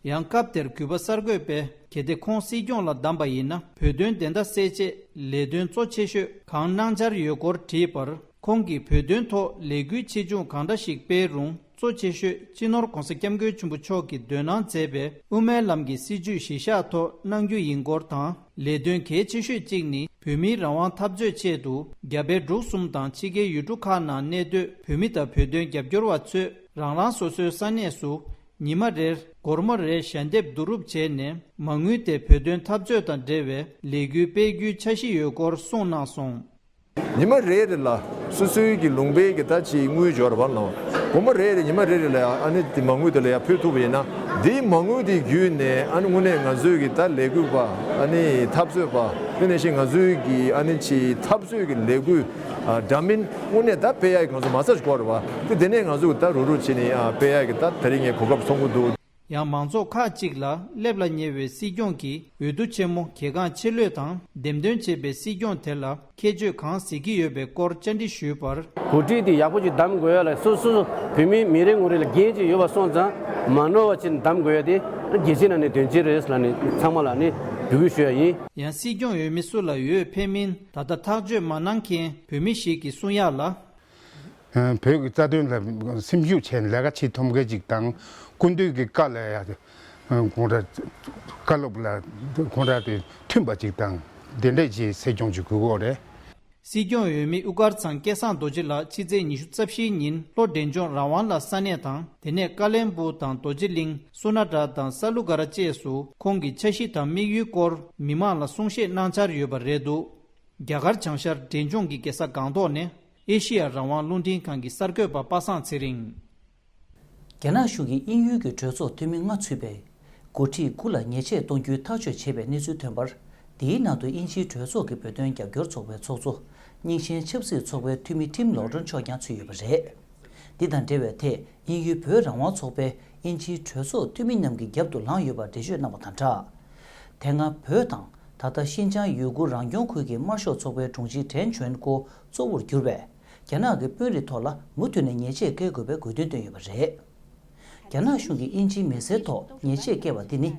ཡང་སྐབས་དེར་གུས་པ་གསར་འགོད་པས་གལ་ཏེ་ཁོང་སྲིད་སྐྱོང་ལ་བདམས་པ་ཡིན་ན་བོད་དོན་བདེན་མཐའ་གསལ་ཆེད་ལས་དོན་གཙོ་ཆེ་ཤོས་གང་གནང་འཆར་ཡོད་སྐོར་དྲིས་པར། ཁོང་གིས་བོད་དོན་ཐོག་ལས་འགུལ་ཆེ་ཆུང་གང་འདྲ་ཞིག་སྤེལ་རུང་གཙོ་ཆེ་ཤོས་སྤྱི་ནོར་༸གོང་ས་༸སྐྱབས་མགོན་ཆེན་པོ་མཆོག་གིས་འདོན་གནང་མཛད་པའི་དབུ་མའི་ལམ་གྱི་སྲིད་བྱུས་གཞི་བཞག་ཐོག་གནང་རྒྱུ་ཡིན་སྐོར་དང་། ལས་དོན་གལ་ཆེ་ཤོས་གཅིག་ནི་བོད་མིའི་རང་དབང་འཐབ་རྩོད་ཆེད་དུ་རྒྱ་བལ་འབྲུག་གསུམ་དང་ཕྱི་རྒྱལ་ཡུལ་གྲུ་ཁག་ནང་གནས་སྡོད་བོད་མི་དང་བོད་དོན་རྒྱབ་སྐྱོར་བ་ཚོས་རང་རང་སོ་སོའི་ས་གནས་སུ་ཉི་མ་རེར་སྒོར་མོ་རེར་ཞལ་འདེབས་བསྡུ་རུབ་བྱས་ནས་མ་དངུལ་དེ་བོད་དོན་འཐབ་རྩོད་དང་འབྲེལ་བའི་ལས་འགུལ་སྤེལ་རྒྱུའི་འཆར་གཞི་ཡོད་སྐོར་གསུངས་གནང་སོང་། ཉི་མ་རེ་རེ་ལ་སོ་སོའི་གི་ལུང་པའི་གི་ད་ཅིག་དངུལ་འབྱོར་བ་ལ་སྒོར་མོ་རེ་རེ་ཉི་མ་རེ་རེ་ལ་ཡ་ཨ་ནི་དེ་མ་དངུལ་དེ་ལ་ཡ་ཕུལ་ཐུབ་པ་ཡིན་ན། དེའི་མ་དངུལ་དེ་བརྒྱུད་ནས་ཨ་ནི་དངོས་གནས་ང་ཚོའི་གི་ད་ལས་འགུལ་པ། ཨ་ནི་འཐབ་རྩོད་པ། དེ་ནང་བཞིན་ང་ཚོའི་གི་ཨ་ནི་ཅིག་འཐབ་རྩོད་གི་ལས་འགུལ་ཨ་འདྲ་མིན་དངོས་གནས་ད་སྤེལ་ཡ་གི་ང་ཚོ་མ་རྩ་ཞིག་དགོས་རེད་བ། དེ་དེ་ནས་ང་ཚོ་གི་ད་རུག་རུག་བྱས་ནས་ཨ་སྤེལ་ཡ་གི་ད་དེ་རིང་ངས་གོ་སྐབས་ཐོབ་གི་འདུག། ཡང་མང་ཚོགས་ཁག་ཅིག་ལ་སླེབས་ལ་ཉེ་བའི་སྲིད་སྐྱོང་གི་འོས་བསྡུ་ཆེན་མོ་གལ་འགངས་ཆེ་ལོས་དང་འདེམས་ཐོན་བྱས་པའི་སྲིད་སྐྱོང་དེ་ལ་ཁྱད་ཆོས་གང་གཟིགས་ཀྱི་ཡོད་པའི་སྐོར་བཅར་འདྲི་ཞུས་པར། འགོ་ཁྲིད་དེ་ཡག་པོ་ཅིག་གདམ་དགོས་ཡ་ལ་སོ་སོ་སོ་བོད་མི་མི་རེ་ངོ་རེ་ལ་འགན་ཅིག་ཡོད་པ་སོང་ཙང་མ་ནོར་བ་ཅིག་གདམ་དགོས་ཡ་དེ་གལ་ཆེ་ན་ནས་དོན་ཆེ་རེད་ལ་ནི་ཚང་མ་ལ་ནི་འབོད་སྐུལ་ཞུ་ཡ་ཡིན། ཡང་སྲིད་སྐྱོང་འོས་མི་སུ་ལ་འོས་འཕེན་མིན་ད་ལྟ་ཐག་གཅོད་མ་གནང་མཁན་བོད་མི་ཞིག་གིས་གསུང་ཡ་ལ། བོད་ཀྱི་རྩ་དོན་ལ་སེམས་ཤུགས་བྱས་ནས་ལས་ཀ་བྱེད་ཐུབ་མཁན་ཅིག་དང་། སྐུ་མདུན་གྱི་བཀའ་ལ་ཡ་དགོངས་འགྲེལ་བཀའ་སློབ་ལ་དགོངས་འགྲེལ་དེ་མཐུན་པ་ཅིག་དང་ དེ་འདྲས་ཀྱི་སྲིད་སྐྱོང་ཅིག་དགོས་ཀྱི་ཡོད་རེད། སྲིད་སྐྱོང་འོས་མི་དབུ་དཀར་ཚང་སྐལ་བཟང་རྡོ་རྗེ་ལགས་ཕྱི་ཚེས་ཉི་ཤུ་རྩ་བཞིའི་ཉིན་ལྷོ་འབྲས་ལྗོངས་རང་དབང་ལ་ས་གནས་དང་དེ་ནས་ཀ་བློན་སྦུག་དང་རྡོ་རྗེ་གླིང་སུ་ན་ཏྲ་དང་ས་ལུ་ག་ར་བཅས་སུ་ཁོང་གི་འཆར་གཞི་དང་དམིགས་ཡུལ་སྐོར་མི་མང་ལ་གསུང་བཤད་གནང་འཆར་ཡོད་པ་རེད་འདུག་རྒྱ་གར་བྱང་ཤར་འབྲས་ལྗོངས་ཀྱི་རྒྱལ་ས་སྒང་ཏོག་ནས་ཨེ་ཤི་ཡ་རང་དབང་རླུང་འཕྲིན་ཁང་གི་གསར་འགོད་པ་པ་སངས་ཚེ་རིང་། རྒྱ་ནག་གཞུང་གིས་དབྱིན་ཡུལ་གྱི་གྲོས་ཚོགས་འཐུས་མི་ལྔ་ཚུད་པའི་འགོ་ཁྲིད་དགུ་ལ་ཉེས་ཆད་གཏོང་རྒྱུའི་ཐག་གཅོད་བྱས་པའི་གནས་ཚུལ་ཐོན་པར། འདིའི་ནང་དུ་དབྱིན་ཇིའི་གྲོས་ཚོགས་ཀྱི་བོད་དོན་རྒྱབ་སྐྱོར་ཚོགས་པའི་ཚོགས་གཙོ་རྙིང་ཞེན་ཆབ་སྲིད་ཚོགས་པའི་འཐུས་མི་ཊིམ་ལོག་ཌོན་མཆོག་ཀྱང་ཚུད་ཡོད་པ་རེད། འདི་དང་འབྲེལ་བའི་ཐད་དབྱིན་ཡུལ་བོད་རང་དབང་ཚོགས་པས་དབྱིན་ཇིའི་གྲོས་ཚོགས་འཐུས་མི་རྣམས་ཀྱི་རྒྱབ་ཏུ་ལངས་ཡོད་པར་འགྲེལ་བརྗོད་གནང་བ་དང་སྦྲགས། དེ་སྔ་བོད་དང་ད་ལྟ་ཤིན་ཅང་ཡུ་གུར་རང་སྐྱོང་ཁུལ་གྱི་དམར་ཤོག་ཚོགས་པའི་དྲུང་ཆེ་ཁྲེན་ཆོན་ཀོ་གཙོ་བོར་གྱུར་པའི་རྒྱ་ནག་གི་དཔོན་རིགས་ཐོག་ལ་མུ་མཐུད་ནས་ཉེས་ཆད་བཀལ་དགོས་པའི་དགོས་འདུན་བཏོན་ཡོད་པ་རེད། རྒྱ་ནག་གཞུང་གིས་དབྱིན་ཇིའི་མི་སེར་ཐོག་ཉེས་ཆད་བཀལ་བ་འདི་ནི།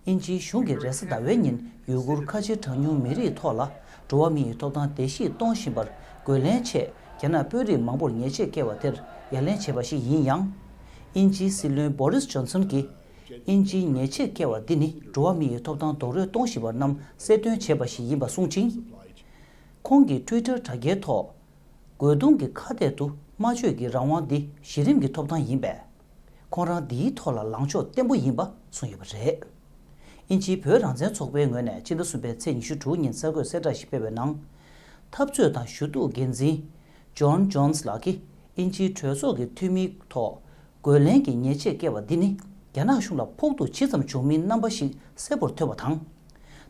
དབྱིན་ཇིའི་གཞུང་གིས་རེས་གཟའ་ཟླ་བའི་ཉིན་ཡུ་གུར་ཁ་ཆེ་གྲངས་ཉུང་མི་རིགས་ཐོག་ལ་འགྲོ་བ་མིའི་ཐོབ་ཐང་བརྡལ་བཤིག་གཏོང་བཞིན་པར་རྒོལ་ལན་ཆེད་རྒྱ་ནག་དཔོན་རིགས་མང་པོར་ཉེས་ཆད་བཀལ་བ་དེར་ཡ་ལན་བྱས་པ་ཞིག་ཡིན་ཡང་། དབྱིན་ཇིའི་སྲིད་བློན་བོ་རིས་ཇོན་སོན་གྱིས། དབྱིན་ཇིའི་ཉེས་ཆད་བཀལ་བ་འདི་ནི་འགྲོ་བ་མིའི་ཐོབ་ཐང་རྡོག་རོལ་གཏོང་བཞིན་པ་རྣམས་གསལ་སྟོན་བྱས་པ་ཞིག་ཡིན་པ་གསུངས་ཤིང་། ཁོང་གི་ཊུའི་ཊར་དྲ་རྒྱའི་ཐོག་རྒོལ་རྡུང་གི་ཁ་གཏད་དུ་སྨྲ་བརྗོད་ཀྱི་རང་དབང་འདི་གཞི་རིམ་གྱི་ཐོབ་ཐང་ཡིན་པས། ཁོང་རང་འདིའི་ཐོག་ལ་ལངས་ཕྱོགས་བརྟན་པོ་ཡིན་པ་གསུངས་ཡོད་པ་རེད། དབྱིན་ཇིའི་བོད་རང་བཙན་ཚོགས་པའི་ངོས་ནས་ཕྱི་ཟླ་གསུམ་པའི་ཚེས་ཉི་ཤུ་དྲུག་ཉིན་གསར་འགོད་གསལ་བསྒྲགས་ཤིག་སྤེལ་བའི་ནང་། འཐབ་རྩོད་དང་ཞུ་གཏུག་འགན་འཛིན་ཇོན་ཇོན་སི་ལགས་ཀྱིས་དབྱིན་ཇིའི་གྲོས་ཚོགས་ཀྱི་འཐུས་མིའི་ཐོག་རྒོལ་ལན་གྱི་ཉེས་ཆད་བཀལ་བ་འདི་ནི་རྒྱ་ནག་གཞུང་ལ་ཕོག་ཐུག་ཇི་ཙམ་བྱུང་མིན་རྣམ་པ་ཞིག་གསལ་པོར་ཐོན་པ་དང་།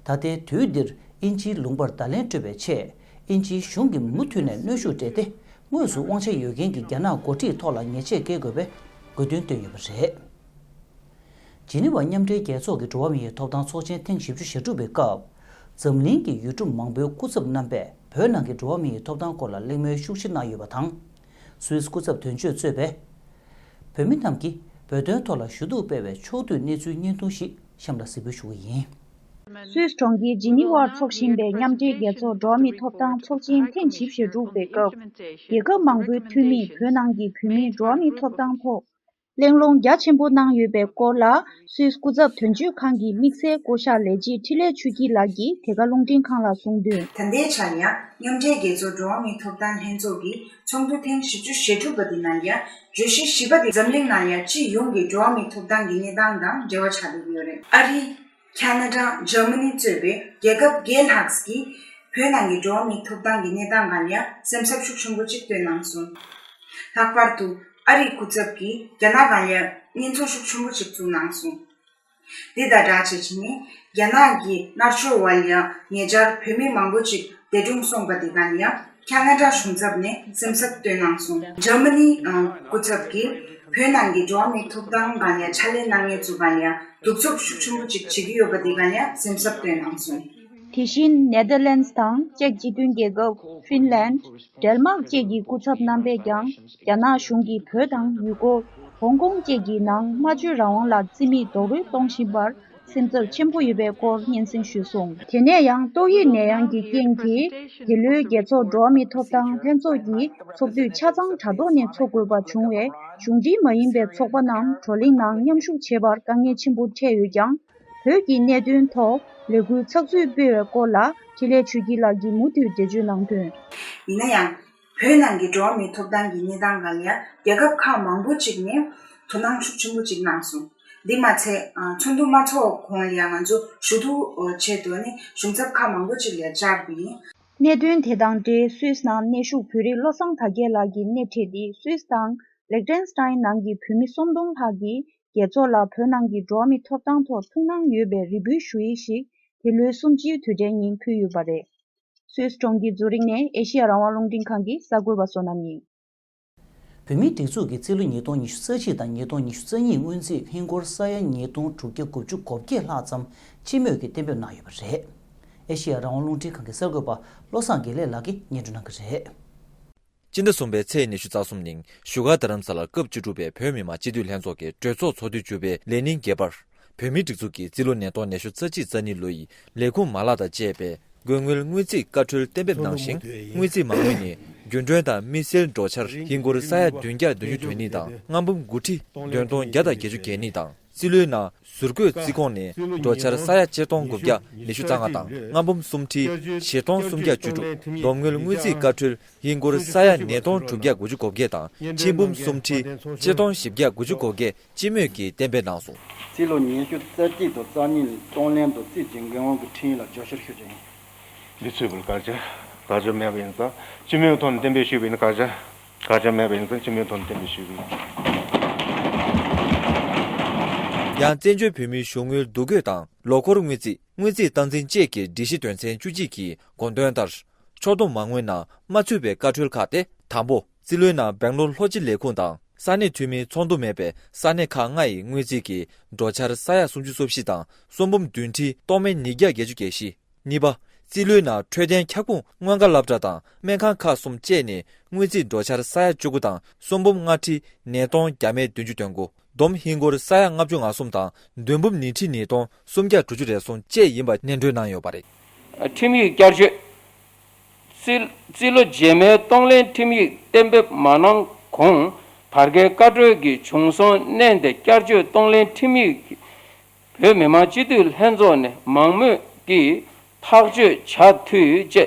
ད་ལྟའི་དུས་འདིར་དབྱིན་ཇིའི་ལུང་པར་བརྡ་ལན་སྤྲོད་པའི་ཆེད་དབྱིན་ཇིའི་གཞུང་གིས་མུ་མཐུད་ནས་གནོན་ཤུགས་སྤྲད་དེ་དངོས་སུ་དབང་ཆ་ཡོད་མཁན་གྱི་རྒྱ་ནག་འགོ་ཁྲིད་ཐོག་ལ་ཉེས་ཆད་བཀལ་དགོས་པའི་དགོས་འདུན་བཏོན་ཡོད་པ་རེད། ཇི་ནི་ཝ་མཉམ་འབྲེལ་རྒྱལ་ཚོགས་ཀྱི་འགྲོ་བ་མིའི་ཐོབ་ཐང་ཚོགས་ཆེན་ཐེངས་བཞི་བཅུ་ཞེ་དྲུག་པའི་སྐབས། འཛམ་གླིང་གི་ཡུལ་གྲུ་མང་པོའི་སྐུ་ཚབ་རྣམ་པས་བོད་ནང་གི་འགྲོ་བ་མིའི་ཐོབ་ཐང་སྐོར་ལ་གླེང་མོལ་ཤུགས་ཆེ་གནང་ཡོད་པ་དང་། སུད་སི་སྐུ་ཚབ་དོན་གཅོད་གཙོས་པའི་བོད་མི་རྣམས་ཀྱིས་བོད་དོན་ཐོག་ལ་ཞུ་གཏུག་སྤེལ་བའི་ཕྱོགས་བསྡུས་གནས་ཚུལ་བརྙན་ཐུང་ཞིག་གཤམ་ལ་གཟིགས་འབུལ་ཞུ་གི་ཡིན། སུད་སི་གྲོང་ཁྱེར་ཇི་ནི་ཝར་འཚོགས་བཞིན་པའི་མཉམ་འབྲེལ་རྒྱལ་ཚོགས་འགྲོ་བ་མིའི་ཐོབ་ཐང་ཚོགས་ཆེན་ཐེངས་བཞི་བཅུ་ཞེ་དྲུག་པའི་སྐབས། རྒྱལ་ཁབ་མང་པོའི་འཐུས་མིས་བོད་ནང་གི་བོད་མིའི་འགྲོ་བ་མིའི་ཐོབ་ཐང་ཐོག་གླེང་སློང་རྒྱ་ཆེན་པོ་གནང་ཡོད་པའི་སྐོར་ལ། སུད་སི་སྐུ་ཚབ་དོན་གཅོད་ཁང་གི་དམིགས་བསལ་བསྐོ་གཞག་ལས་བྱེད་འཕྲིན་ལས་ཆོས་སྐྱིད་ལགས་ཀྱིས་དེ་ག་རླུང་འཕྲིན་ཁང་ལ་གསུངས་དོན། ད་ལྟའི་ཆར་ཡང་མཉམ་འབྲེལ་རྒྱལ་ཚོགས་འགྲོ་བ་མིའི་ཐོབ་ཐང་ལྷན་ཚོགས་ཀྱི་ཚོགས་འདུ་ཐེངས་བཞི་བཅུ་ཞེ་དྲུག་པ་དེ་ནང་ཡང་བརྗོད་གཞི་བཞི་པ་དེ་འཛམ་གླིང་ནང་ཡང་སྤྱི་ཡོངས་ཀྱི་འགྲོ་བ་མིའི་ཐོབ་ཐང་གི་གནས་སྟངས་དང་འབྲེལ་བ་ཆགས་བསྡད་ཡོད་རེད། ཨ་རི། ཁ་ན་ཌ། འཇར་མ་ནི་གཙོས་པའི་རྒྱལ་ཁབ་བརྒྱད་ལྷག་གིས་བོད་ནང་གི་འགྲོ་བ་མིའི་ཐོབ་ཐང་གི་གནས་སྟངས་སྒང་ལ་ཡང་སེམས་འཚབ་ཤུགས་ཆེན་པོ་ཅིག་བཏོན་གནང་སོང་། ལྷག་པར་དུ་ཨ་རིའི་སྐུ་ཚབ་ཀྱིས་རྒྱ་ནག་སྒང་ལ་ཡང་སྙན་སེང་ཤུགས་ཆེན་པོ་ཅིག་བཙུགས་གནང་སོང་། འདི་དང་སྦྲགས་བྱས་བྱས་ནས་རྒྱ་ནག་གི་མནར་གཅོད་འོག་ལ་ཡང་ཉེ་ཆར་བོད་མི་མང་པོ་ཅིག་འདས་གྲོངས་སོང་བ་དེ་སྒང་ལ་ཡང་ཁ་ན་ཌ་གཞུང་ཚབ་ནས་སེམས་འཚབ་བཏོན་གནང་སོང་། འཇར་མ་ནི་སྐུ་ཚབ་ཀྱིས་བོད་ནང་གི་འགྲོ་བ་མིའི་ཐོབ་ཐང་སྒང་ལ་ཕྱག་ལས་གནང་མཁན་ཚོ་སྒང་ལ་ཡང་གདུག་རྩུབ་ཤུགས་ཆེན་པོ་ཅིག་བྱེད་ཀྱི་ཡོད་པ་དེ་སྒང་ལ་ཡང་སེམས་འཚབ་བཏོན་གནང་སོང་། དེ་བཞིན་ནེ་དར་ལེན་སི་དང་ཅེཀ་སྤྱི་མཐུན་རྒྱལ་ཁབ། ཧྥིན་ལན། ཌེན་མཱག་བཅས་ཀྱི་སྐུ་ཚབ་རྣམ་པས་ཀྱང་རྒྱ་ནག་གཞུང་གིས་བོད་དང་ཡུ་གུར། ཧོང་ཀོང་བཅས་ཀྱི་ནང་སྨྲ་བརྗོད་རང་དབང་ལ་བརྩི་མེད་རྡོག་རོལ་གཏོང་བཞིན་པར་སེམས་འཚབ་ཆེན་པོ་ཡོད་པའི་སྐོར་སྙན་སེང་ཞུས་སོང་། དེ་ནས་ཡང་ཏོག་དབྱིབས་ནད་ཡམས་ཀྱི་རྐྱེན་གྱིས་འདི་ལོའི་རྒྱལ་ཚོགས་འགྲོ་བ་མིའི་ཐོབ་ཐང་ལྷན་ཚོགས་ཀྱི་ཚོགས་དུས་ཆ་ཚང་དྲ་ཐོག་ནས་འཚོགས་དགོས་པ་བྱུང་བས། གཞུང་འབྲེལ་མ་ཡིན་པའི་ཚོགས་པ་རྣམས་བགྲོ་གླེང་ནང་མཉམ་ཞུགས་བྱེད་པར་དཀའ་ངལ་ཆེན་པོ་འཕྲད་ཡོད་ཀྱང་། བོད་ཀྱི་གནད་དོན་ཐོག་ལས་འགུལ་ཚགས་ཚུད་སྤེལ་བའི་སྐོར་ལ་འཕྲིན་ལས་ཆོས་སྐྱིད་ལགས་ཀྱིས་མུ་མཐུད་འགྲེལ་བརྗོད་གནང་དོན། ཡིན་ན་ཡང་། བོད་ནང་གི་འགྲོ་བ་མིའི་ཐོབ་ཐང་གི་གནས་སྟངས་སྒང་ལ་ཡང་རྒྱལ་ཁབ་ཁག་མང་པོ་ཅིག་ནས་དོ་སྣང་ཤུགས་ཆེན་པོ་ཅིག་གནང་སོང་། འདི་མ་ཚད་ཚོགས་འདུ་མ་ཚོགས་གོང་ལ་ཡང་ང་ཚོ་ཞུ་གཏུག་ཆེད་དུ་ནི་གཞུང་ཚབ་ཁག་མང་པོ་ཅིག་ལ་བཅར་བ་ཡིན། གནད་དོན་དེ་དང་འབྲེལ་སུད་སི་ནང་གནས་བཞུགས་བོད་རིགས་བློ་བཟང་དར་རྒྱས་ལགས་ཀྱིས་སྣེ་ཁྲིད་དེ་སུད་སི་དང་ལེག་ཏེན་སི་ཏའིན་ནང་གི་བོད་མི་སུམ་སྟོང་ལྷག་གིས་རྒྱལ་ཚོགས་ལ་བོད་ནང་གི་འགྲོ་བ་མིའི་ཐོབ་ཐང་ཐོག་ཐུགས་སྣང་ཡོད་པའི་རེ་སྐུལ་ཞུ་ཡིག་ཞིག་འདི་ལོའི་གསུམ་བཅུའི་དུས་དྲན་ཉིན་ཕུལ་ཡོད་པ་རེད། སུད་སི་གྲོང་ཁྱེར་ཛུ་རིག་ནས་ཨེ་ཤེ་ཡ་རང་དབང་རླུང་འཕྲིན་ཁང་གི་གསར་འགོད་པ་བསོད་ནམས་ཡིན། བོད་མིའི་སྒྲིག་འཛུགས་ཀྱི་རྩིས་ལོ་ཉིས་སྟོང་ཉི་ཤུ་རྩ་གཅིག་དང་ཉིས་སྟོང་ཉི་ཤུ་རྩ་གཉིས་སྔོན་རྩིས་ཧིན་སྒོར་ས་ཡ་ཉིས་སྟོང་དྲུག་བརྒྱ་དགུ་བཅུ་གོ་བརྒྱད་ལྷག་ཙམ་སྤྱི་མོས་ཀྱིས་གཏན་འབེབས་གནང་ཡོད་པ་རེད། ཨེ་ཤེ་ཡ་རང་དབང་རླུང་འཕྲིན་ཁང་གི་གསར་འགོད་པ་བློ་བཟང་དགེ་ལེགས་ལགས་ཀྱིས་སྙན་སྒྲོན་གནང་གི་རེད། སྤྱི་ཟླ་གསུམ་པའི་ཚེས་ཉི་ཤུ་རྩ་གསུམ་ཉིན་བཞུགས་སྒར་རྡ་རམ་ས་ལར་སྐབས་བཅུ་དྲུག་པའི་བོད་མི་མང་སྤྱི་འཐུས་ལྷན་ཚོགས་ཀྱི་གྲོས་ཚོགས་ཚོགས་དུས་བཅུ་པའི་ལས་ཉིན་བརྒྱད་པར། བོད་མིའི་སྒྲིག་འཛུགས་ཀྱི་རྩིས་ལོ་ཉིས་སྟོང་ཉི་ཤུ་རྩ་གཅིག་རྩ་གཉིས་ལོ་ཡི་ལས་ཁུངས་མ་ལག་དང་བཅས་པའི་དགོས་དངུལ་དངུལ་རྩིས་བཀའ་འཁྲོལ་གཏན་འབེབས་གནང་ཞིང་། དངུལ་རྩིས་མ་དངུལ་ནི་རྒྱུན་གྲོན་དང་དམིགས་བསལ་འགྲོ་འཆར་ཧིན་སྒོར་ས་ཡ་བདུན་བརྒྱ་བདུན་ཅུ་དོན་གཉིས་དང་། ལྔ་འབུམ་དགུ་ཁྲི་བདུན་སྟོང་བརྒྱ་དང་བརྒྱད་ཅུ་གྱ་གཉིས་དང་། རྩིས་ལོའི་ནང་ཟུར་བཀོད་རྩིས་ཁོངས་ནས་འགྲོ་འཆར་ས་ཡ་ཆིག་སྟོང་དགུ་བརྒྱ་ཉི་ཤུ་རྩ་ལྔ་དང་། ལྔ་འབུམ་སུམ་ཁྲི་བཞི་སྟོང་སུམ་བརྒྱ་བཅུ་དྲུག་བསྡོམས་དངུལ་དངུལ་རྩིས་བཀའ་འཁྲོལ་ཧིན་སྒོར་ས་ཡ་ཉིས་སྟོང་དྲུག་བརྒྱ་དགུ་བཅུ་གོ་བརྒྱད་དང་། ཆིག་འབུམ་སུམ་ཁྲི་ཆིག་སྟོང་བཞི་བརྒྱ་དགུ་བཅུ་གོ་བརྒྱད་སྤྱི་མོས་ཀྱིས་གཏན་འབེབས་གནང་སོང་། རྩིས་ལོ་ཉི་ཤུ་རྩ་གཅིག་དང་རྩ་གཉིས་ལ་གཏོང་ལེན་དང་རྩིས་ཀྱི་འགན་དབང་གི་ཁྲིམས་ཡིག་ལ་བསྐྱར་བཅོས་ཞུ་རྒྱུ་ཡིན། འདི་ཚོའི་བར་བཀག་ཆ་བཀག་ཆ་མེད་པ་ཡིན་ཙང་སྤྱི་མོས་ཐོག་ནས་གཏན་འབེབས་ཞུས་པ་ཡིན་ན། བཀག་ཆ་བཀག་ཆ་མེད་པ་ཡིན་ཙང་སྤྱི་མོས་ཐོག་ནས་གཏན་འབེབས་ཞུས་པ་ཡིན། ཡང་བཙན་བྱོལ་བོད་མིའི་གཞུང་དངུལ་བསྡུ་སྐྱོད་དང་། ལོ་འཁོར་དངུལ་རྩིས། དངུལ་རྩིས་སྟངས་འཛིན་བཅས་ཀྱི་སྒྲིག་གཞི་དོན་ཚན་བཅུ་གཅིག་གི་དགོངས་དོན་ལྟར། ཕྱོགས་བསྡོམས་མ་དངུལ་ནང་མ་ཚུད་པའི་བཀའ་འཁྲོལ་ཁག་སྟེ། དང་པོ། རྩིས་ལོའི་ནང་སྦེང་ལོར་ལྷོ་སྤྱི་ལས་ཁུངས་དང་ས་གནས་འཐུས་མིའི་ཚོགས་འདུ་མེད་པའི་ས་གནས་ཁག་ལྔ་ཡི་དངུལ་རྩིས་ཀྱི་འགྲོ་འཆར་ས་ཡ་སུམ་ཅུ་སོ་བཞི་དང་སུམ་འབུམ་བདུན་ཁྲི་སྟོང་མེད་ཉིས་བརྒྱ་བརྒྱད་ཅུ་གྱ་བཞི། གཉིས་པ། རྩིས་ལོའི་ནང་འཕྲོད་བསྟེན་ཁྱབ་ཁོངས་སྔོན་ཁ་སློབ་གྲྭ་དང་སྨན་ཁང་ཁག་གསུམ་བཅས་ནས་དངུལ་རྩིས་འགྲོ་འཆར་ས་ཡ་བཅུ་དགུ་དང་སུམ་འབུམ་ལྔ་ཁྲི་ཉིས་སྟོང་བརྒྱ་མེད་བདུན་ཅུ་དོན་དགུ། བསྡོམས་ཧིན་སྒོར་ས་ཡ་ལྔ་བཅུ་ང་གསུམ་དང་བདུན་འབུམ་ཉི་ཁྲི་ཉིས་སྟོང་སུམ་བརྒྱ་དྲུག་ཅུ་རེ་ཟུང་བཅས་ཡིན་པ་སྙན་སྒྲོན་གནང་ཡོད་པ་རེད། ཁྲིམས་ཡིག་བསྐྱར་བཅོས། རྩིས་རྩིས་ལོ་རྗེས་མའི་གཏོང་ལེན་ཁྲིམས་ཡིག་གཏན་འབེབས་མ་གནང་གོང་བར་བརྒལ་བཀའ་འཁྲོལ་གྱི་བྱུང་སོང་མནན་ཏེ་བསྐྱར་བཅོས་གཏོང་ལེན་ཁྲིམས་ཡིག་བོད་མི་མང་སྤྱི་འཐུས་ལྷན་ཚོགས་ནས་མང་མོས་ཀྱིས་ཐག་གཅོད་བྱ་འཐུས་བཅས།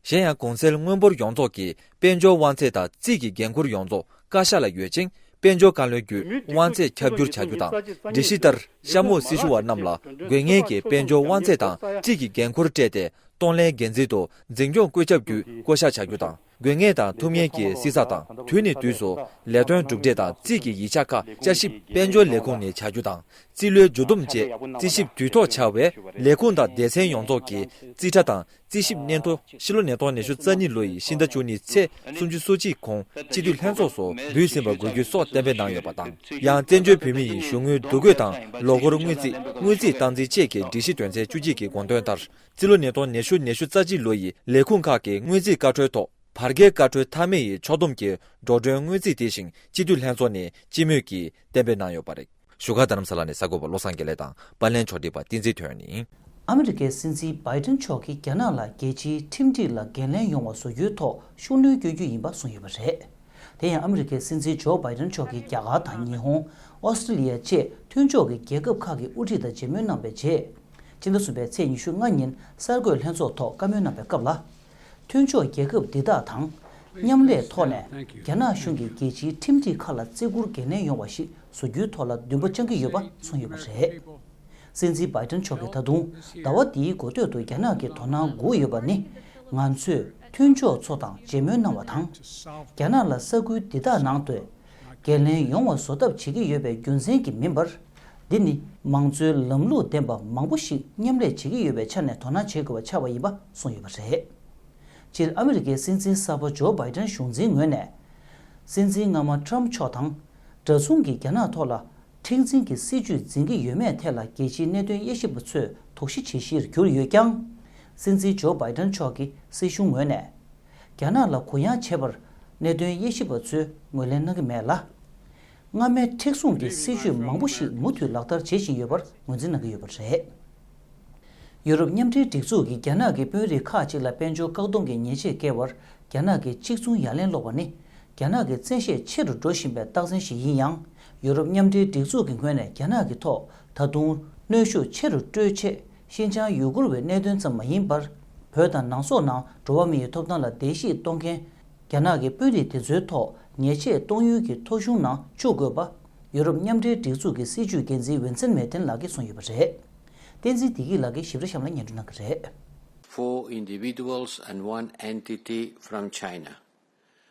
གཞན་ཡང་གོང་གསལ་དངུལ་འབོར་ཡོངས་རྫོགས་ཀྱི་དཔལ་འབྱོར་དབང་ཚད་དང་རྩིས་ཀྱི་འགན་འཁུར་ཡོངས་རྫོགས་བཀའ་ཤག་ལ་ཡོད་ཅིང་། དཔལ་འབྱོར་བཀའ་བློན་བརྒྱུད་དབང་ཚད་ཁྱབ་བསྒྱུར་བྱ་རྒྱུ་དང་། སྒྲིག་གཞི་ལྟར་གཤམ་འོག་སྲི་ཞུ་བ་རྣམས་ལ་དགོས་ངེས་ཀྱི་དཔལ་འབྱོར་དབང་ཚད་དང་རྩིས་ཀྱི་འགན་འཁུར་སྤྲད་དེ། གཏོང་ལེན་འགན་འཛིན་དང་འཛིན་སྐྱོང་བཀོད་ཁྱབ་བརྒྱུད་བསྐོ་གཞག་བྱ་རྒྱུ་དང་། དགོས་ངེས་དང་ཐུབ་ངེས་ཀྱི་བསྲི་ཚགས་དང་། དུས་ནས་དུས་སུ་ལས་དོན་གྲུབ་འབྲས་དང་རྩིས་ཀྱི་ཡིག་ཆ་ཁག་བསྐྱར་ཞིབ་དཔལ་འབྱོར་ལས་ཁུངས་ནས་བྱ་རྒྱུ་དང་། རྩིས་ལོའི་མཇུག་བསྡོམས་བཅས་རྩིས་ཞིབ་དུས་ཐོག་བྱ་བའི་ལས་ཁུངས་དང་སྡེ་ཚན་ཡོངས་རྫོགས་ཀྱི་རྩིས་ཁྲ་དང་། རྩིས་ཞིབ་སྙན་ཐོ་ཕྱི་ལོ་ཉིས་སྟོང་ཉི་ཤུ་རྩ་གཉིས་ལོ་ཡི་ཕྱི་ཟླ་བཅུ་གཉིས་ཚེས་སུམ་ཅུ་སོ་གཅིག་གོང་སྤྱི་འཐུས་ལྷན་ཚོགས་སུ་འབུལ་ཟིན་པ་དགོས་རྒྱུ་སོགས་གཏན་འབེབས་གནང་ཡོད་པ་དང་། ཡང་བཙན་བྱོལ་བོད་མི་ཡི་གཞུང་དངུལ་བསྡུ་སྐྱོད་དང་ལོ་འཁོར་དངུལ་རྩིས། དངུལ་རྩིས་སྟངས་འཛིན་བཅས་ཀྱི་སྒྲིག་གཞི་དོན་ཚན་བཅུ་གཅིག་གི་དགོངས་དོན་ལྟར། རྩིས་ལོ་ཉིས་སྟོང་ཉི་ཤུ་ཉི་ཤུ་རྩ་གཅིག་ལོ་ཡི་ལས་ཁུངས་ཁག་གི་དངུལ་རྩིས་བཀའ་འཁྲོལ་ཐོག་བར་བརྒལ་བཀའ་འཁྲོལ་མཐའ་མའི་ཕྱོགས་བསྡོམས་ཀྱི་འགྲོ་གྲོན་དངུལ་རྩིས་དེ་བཞིན་སྤྱི་འཐུས་ལྷན་ཚོགས་ནས་སྤྱི་མོས་ཀྱིས་གཏན་འབེབས་གནང་ཡོད་པ་རེད། བཞུགས་སྒར་རྡ་རམ་ས་ལ་ནས་གསར་འགོད་པ་བློ་བཟང་དགེ་ལེགས་དང་པར་ལེན་ཕྱོགས་སྒྲིག་པ་བསྟན་འཛིན་དོན་ཡིན། ཨ་མི་རི་ཀའི་སྲིད་འཛིན་བྷའི་ཏན་མཆོག་གིས་རྒྱ་ནག་ལ་རྒྱལ་སྤྱིའི་ཁྲིམས་སྒྲིག་ལ་འགན་ལེན་ཡོང་བ་བཟོ་རྒྱུའི་ཐོག་ཤུགས་སྣོན་སྐྱོན་རྒྱུ་ཡིན་པ་གསུངས་ཡོད་པ་རེད། དེ་ཡང་ཨ་མི་རི་ཀའི་སྲིད་འཛིན་ཇོ་བྷའི་ཏན་མཆོག་གིས་རྒྱ་གར་དང་ཉི་ཧོང་། ཨོ་སི་ཀྲི་ལི་ཡ་བཅས་མཐུན་ཕྱོགས་ཀྱི་རྒྱལ་ཁབ་ཁག་གི་དབུ་ཁྲིད་དང་མཇལ་མོལ་གནང་བའི་རྗེས། ཕྱི་ཟླ་གསུམ་པའི་ཚེས་ཉི་ཤུ་ལྔ་ཉིན་གསར་འགོད་ལྷན་ཚོགས་ཐོག་བཀའ་མོལ་གནང་བའི་སྐབས་ལ། མཐུན་ཕྱོགས་རྒྱལ་ཁབ་འདི་དག་དང་མཉམ་ལས་ཐོག་ནས་རྒྱ་ནག་གཞུང་གིས་རྒྱལ་སྤྱིའི་ཁྲིམས་སྒྲིག་ཁག་ལ་བརྩི་བཀུར་འགན་ལེན་ཡོང་བ་ཞིག་བཟོ་རྒྱུའི་ཐོག་ལ་འདུན་པ་བཅངས་ཀྱི་ཡོད་པ་གསུངས་ཡོད་པ་རེད། སྲིད་འཛིན་བྷའི་ཏན་མཆོག་གིས་ད་དུང་ཟླ་བ་འདིའི་འགོ་སྟོད་དུ་རྒྱ་ནག་གི་དོ་སྣང་སྒུག་ཡོད་པ་ནི། ང་ཚོས་མཐུན་ཕྱོགས་ཚོ་དང་མཇལ་མོལ་གནང་བ་དང་། རྒྱ་ནག་ལ་ས་ཁུལ་འདི་དག་ནང་དུ་འགན་ལེན་ཡོང་བ་བཟོ་ཐབས་བྱེད་ཀྱི་ཡོད་པའི་རྒྱུ་མཚན་གྱིས་མིན་པར། འདི་ནི་མང་གཙོའི་ལམ་ལུགས་ལྡན་པ་མང་པོ་ཞིག་མཉམ་ལས་བྱེད་ཀྱི་ཡོད་པའི་ཆ་ནས་དོ་སྣང་བྱེད་དགོས་པ་ཆགས་པ་ཡིན་པ་གསུངས་ཡོད་པ་རེད། སྤྱིར་ཨ་མི་རི་ཀའི་སྲིད་འཛིན་གསར་པ་ཇོ་བྷའི་ཏན་གཞུང་འཛིན་ངོས་ནས། སྲིད་འཛིན་སྔ་མ་ཊྲམ་མཆོག་དང་འདྲ་མཚུངས་ཀྱིས་རྒྱ་ནག་ཐོག་ལ་མཁྲེགས་འཛིན་གྱི་སྲིད་བྱུས་འཛིན་གྱི་ཡོད་མེད་ཐད་ལ་རྒྱལ་སྤྱིའི་གནད་དོན་དབྱེ་ཞིབ་པ་ཚོས་དོགས་གཞི་ཇི་བཞིར་གྱུར་ཡོད་ཀྱང་། སྲིད་འཛིན་ཇོ་བྷའི་ཏན་མཆོག་གི་སྲིད་གཞུང་ངོས་ནས་རྒྱ་ནག་ལ་གུ་ཡངས་བྱེད་པར་གནད་དོན་དབྱེ་ཞིབ་པ་ཚོས་ངོས་ལེན་གནང་གི་མེད་ལ། སྔ་མའི་མཁྲེགས་བཟུང་གི་སྲིད་བྱུས་མང་པོ་ཞིག་མུ་མཐུད་ལག་བསྟར་བྱེད་བཞིན་ཡོད་པར་ངོས་འཛིན་གནང་གི་ཡོད་པ་རེད། ཡུ་རོབ་མཉམ་འབྲེལ་སྒྲིག་འཛུགས་ཀྱིས་རྒྱ་ནག་གི་དཔོན་རིགས་ཁག་ཅིག་ལ་དཔལ་འབྱོར་བཀག་སྡོམ་གྱི་ཉེས་ཆད་བཀལ་བར་རྒྱ་ནག་གིས་གཅིག་མཚུངས་ཡ་ལན་སློག་པ་ནི་རྒྱ་ནག་གི་བཙན་ཤེད་ཆེ་རུ་འགྲོ་བཞིན་པའི་རྟགས་མཚན་ཞིག་ཡིན་ཡང་། ཡུ་རོབ་མཉམ་འབྲེལ་སྒྲིག་འཛུགས་ཀྱི་ངོས་ནས་རྒྱ་ནག་གི་ཐོག་ད་དུང་གནོན་ཤུགས་ཆེ་རུ་སྤྲོད་ཆེད་ཤིན་ཅང་ཡུ་གུར་བའི་གནད་དོན་ཙམ་མ་ཡིན་པར། བོད་དང་ནང་སོག་ནང་འགྲོ་བ་མིའི་ཐོབ་ཐང་ལ་བརྡལ་བཤིག་གཏོང་མཁན། རྒྱ་ནག་གི་དཔོན་རིགས་དེ་ཚོའི་ཐོག་ཉེས་ཆད་གཏོང་ཡུལ་གྱི་ཐོ་གཞུང་ནང་བཅུག་དགོས་པ། ཡུ་རོབ་མཉམ་འབྲེལ་སྒྲིག་འཛུགས་ཀྱི་སྲིད་བྱུས་འགན་འཛིན་ཝིན་སན་མེ་ཐན་ལགས་ཀྱིས་གསུངས་ཡོད་པ་རེད། བསྟན་འཛིན་བདེ་སྐྱིད་ལགས་ཀྱིས་ཞིབ་ཕྲ་གཤམ་ལ་སྙན་སྒྲོན་གནང་གི་རེད། Four individuals and one entity from China.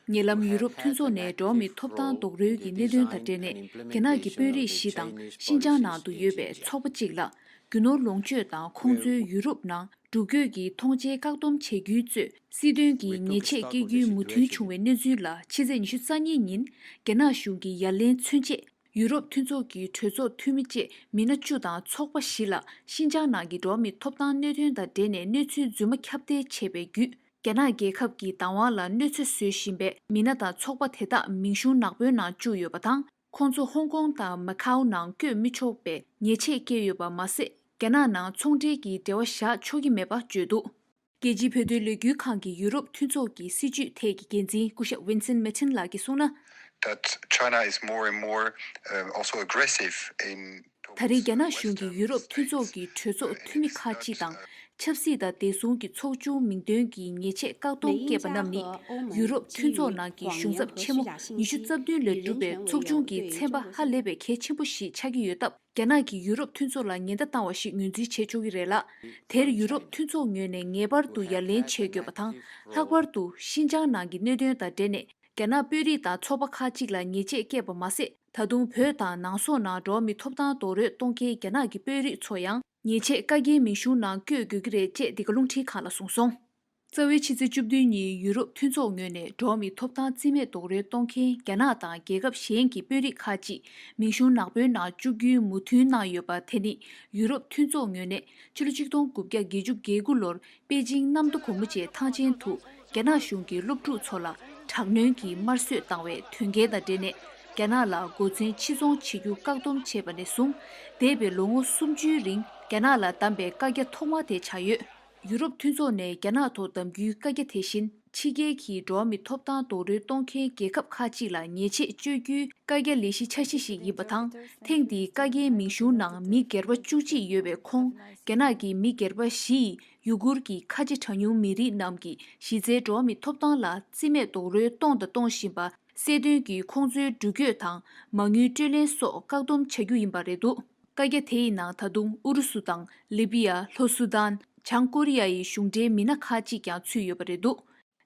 ཉེ་ལམ་ཡུ་རོབ་མཐུན་ཚོགས་ནས་འགྲོ་བ་མིའི་ཐོབ་ཐང་རྡོག་རོལ་གྱི་གནད་དོན་དང་འབྲེལ་ནས་རྒྱ་ནག་གི་དཔོན་རིགས་བཞི་དང་ཤིན་ཅང་ནང་དུ་ཡོད་པའི་ཚོགས་པ་གཅིག་ལ་རྒྱུ་ནོར་ལོངས་སྤྱོད་དང་ཁོང་ཚོའི་ཡུ་རོབ་ནང་འགྲོ་སྐྱོད་ཀྱི་ཐོངས་མཆན་བཀག་སྡོམ་བྱེད་རྒྱུའི་གཙོས་སྲིད་དོན་གྱི་ཉེས་ཆད་བཀལ་རྒྱུའི་མོས་མཐུན་བྱུང་བའི་གནས་ཚུལ་ལ་ཕྱི་ཚེས་ཉི་ཤུ་རྩ་གཉིས་ཉིན་རྒྱ་ནག་གཞུང་གིས་ཡ་ལན་མཚོན་ཆེད་ཡུ་རོབ་མཐུན་ཚོགས་ཀྱི་གྲོས་ཚོགས་འཐུས་མི་བཅས་མི་སྣ་བཅུ་དང་ཚོགས་པ་བཞི་ལ་ཤིན་ཅང་ནང་གི་འགྲོ་བ་མིའི་ཐོབ་ཐང་གནད་དོན་དང་འབྲེལ་ནས་གནས་ཚུལ་རྫུན་མ་ཁྱབ་གདལ་བྱས་པའི་བརྒྱུད། རྒྱ་ནག་རྒྱལ་ཁབ་ཀྱི་བདག་དབང་ལ་གནོད་འཚེ་བཟོ་བཞིན་པའི་མི་སྣ་དང་ཚོགས་པ་དེ་དག་མིང་གཞུང་ནག་པོའི་ནང་བཅུག་ཡོད་པ་དང་། ཁོང་ཚོ་ཧོང་ཀོང་དང་མ་ཁའོ་ནང་བསྐྱོད་མི་ཆོག་པའི་ཉེས་ཆད་བཀལ་ཡོད་པ་མ་ཟད། རྒྱ་ནག་ནང་ཚོང་འབྲེལ་གྱི་འབྲེལ་བ་བཞག་ཆོག་གི་མེད་པ་བརྗོད་འདུག་རྒྱལ་སྤྱིའི་བོད་དོན་ལས་འགུལ་ཁང་གི་ཡུ་རོབ་མཐུན་ཚོགས་ཀྱི་སྲིད་བྱུས་ཐད་ཀྱི་འགན་འཛིན་སྐུ་ཞབས་ཝིན་སན་མེ་ཐན་ལགས་ཀྱིས་གསུངས་ན། that China is more and more, uh, also aggressive in ད་རེས་རྒྱ་ནག་གཞུང་གིས་ཡུ་རོབ་མཐུན་ཚོགས་ཀྱི་གྲོས་ཚོགས་འཐུས་མི་ཁག་ཅིག་དང་ཆབ་སྲིད་དང་བདེ་སྲུང་གི་ཚོགས་ཆུང་མིང་འདོན་གྱིས་ཉེས་ཆད་བཀག་སྡོམ་བཀལ་བ་རྣམས་ནི་ཡུ་རོབ་མཐུན་ཚོགས་ནང་གི་གཞུང་ཚབ་ཆེན་མོ་ཉི་ཤུ་རྩ་བདུན་ལས་གྲུབ་པའི་ཚོགས་ཆུང་གི་ཚན་པ་ཧ་ལས་པའི་གལ་ཆེན་པོ་ཞིག་ཆགས་ཀྱི་ཡོད་སྟབས། རྒྱ་ནག་གིས་ཡུ་རོབ་མཐུན་ཚོགས་ལ་ཉེན་བརྡ་བཏང་བ་ཞིག་ངོས་འཛིན་བྱེད་ཆོག་གི་རེད་ལ། དེར་ཡུ་རོབ་མཐུན་ཚོགས་ངོས་ནས་ངེས་པར་དུ་ཡ་ལན་བྱེད་དགོས་པ་དང་། ལྷག་པར་དུ་ཤིན་ཅང་ནང་གི་གནད་དོན་དང་འབྲེལ་ནས་རྒྱ་ནག་དཔོན་རིགས་དང་ཚོགས་པ་ཁག་ཅིག་ལ་ཉེས་ཆད་བཀལ་བ་མ་ཟད། ད་དུང་བོད་དང་ནང་སོག་ནང་འགྲོ་བ་མིའི་ཐོབ་ཐང་རྡོག་རོལ་གཏོང་མཁན་རྒྱ་ནག་གི་དཔོན་རིགས་ཚོ་ཡང་ཉེས་ཆད་བཀག་རྒྱའི་མིང་གཞུང་ནང་བཀོད་དགོས་ཀྱི་རེད་ཅེས་འདི་ག་རླུང་འཕྲིན་ཁང་ལ་གསུངས་སོང་། རྩ་བའི་ཕྱི་ཚེས་བཅུ་བདུན་ཉིན་ཡུ་རོབ་མཐུན་ཚོགས་ངོས་ནས་འགྲོ་བ་མིའི་ཐོབ་ཐང་རྩིས་མེད་རྡོག་རོལ་གཏོང་མཁན་རྒྱ་ནག་དང་རྒྱལ་ཁབ་གཞན་གྱི་དཔོན་རིགས་ཁག་ཅིག་མིང་གཞུང་ནག་པོའི་ནང་བཅུག་རྒྱུའི་མོས་མཐུན་གནང་ཡོད་པ་དེ་ནི་ཡུ་རོབ་མཐུན་ཚོགས་ངོས་ནས་ཕྱི་ལོ་ཆིག་སྟོང་དགུ་བརྒྱ་བརྒྱད་ཅུ་གྱ་དགུ་ལོར་པེ་ཅིང་གནམ་མདོ་སྒོ་མོ་བཅས་ཐང་ཆེན་དུ་རྒྱ་ནག་གཞུང་གིས་སློབ་ཕྲུག་ཚོ་ལ་དྲག་གནོན་གྱིས་དམར་གསོད་བཏང་བའི་དོན་རྐྱེན་དང་འབྲེལ་ནས་རྒྱ་ནག་ལ་མགོ་འཚོས་ཕྱིར་ཚོང་བྱེད་རྒྱུ་བཀག་སྡོམ་བྱས་པ་ནས་བཟུང་འདས་པའི་ལོ་ངོ་སུམ་ཅུའི་རིང་རྒྱ་ནག་ལ་བདམས་པའི་བཀའ་རྒྱ་ཐོག་མ་དེ་ཆགས་ཡོད། ཡུ་རོབ་མཐུན་ཚོགས་ནས་རྒྱ་ནག་ཐོག་གདམ་རྒྱུའི་བཀའ་རྒྱ་དེ་བཞིན་ཕྱི་རྒྱལ་གྱི་འགྲོ་བ་མིའི་ཐོབ་ཐང་རྡོག་རོལ་གཏོང་མཁན་རྒྱལ་ཁབ་ཁག་ཅིག་ལ་ཉེས་ཆད་གཅོད་རྒྱུའི་བཀའ་རྒྱ་ལས་གཞི་འཆར་གཞི་ཞིག་ཡིན་པ་དང་། ཐེངས་འདིའི་བཀའ་རྒྱའི་མིང་གཞུང་ནང་མི་སྒེར་པ་བཅུ་གཅིག་ཡོད་པའི་ཁོངས་རྒྱ་ནག་གི་མི་སྒེར་པ་བཞི་ཡིས་ཡུ་གུར་གྱི་ཁ་ཆེ་གྲངས་ཉུང་མི་རིགས་རྣམས་ཀྱི་གཞི་རྩའི་འགྲོ་བ་མིའི་ཐོབ་ཐང་ལ་རྩིས་མེད་རྡོག་རོལ་གཏོང་དང་གཏོང་བཞིན་པ་གསལ་སྟོན་གྱིས་ཁོང་ཚོའི་འགྲུལ་སྐྱོད་དང་མ་དངུལ་སྤྲོད་ལེན་སོགས་བཀག་སྡོམ་བྱ་རྒྱུ་ཡིན་པ་རེད་འདུག་བཀའ་རྒྱ་དེ་ཡི་ནང་ད་དུང་ཨུ་རུ་སུ་དང་ལི་པི་ཡ། ལྷོ་སུ་དཱན། བྱང་ཀོ་རི་ཡ་ཡི་གཞུང་འབྲེལ་མི་སྣ་ཁག་ཅིག་ཀྱང་ཚུད་ཡོད་པ་རེད་འདུག་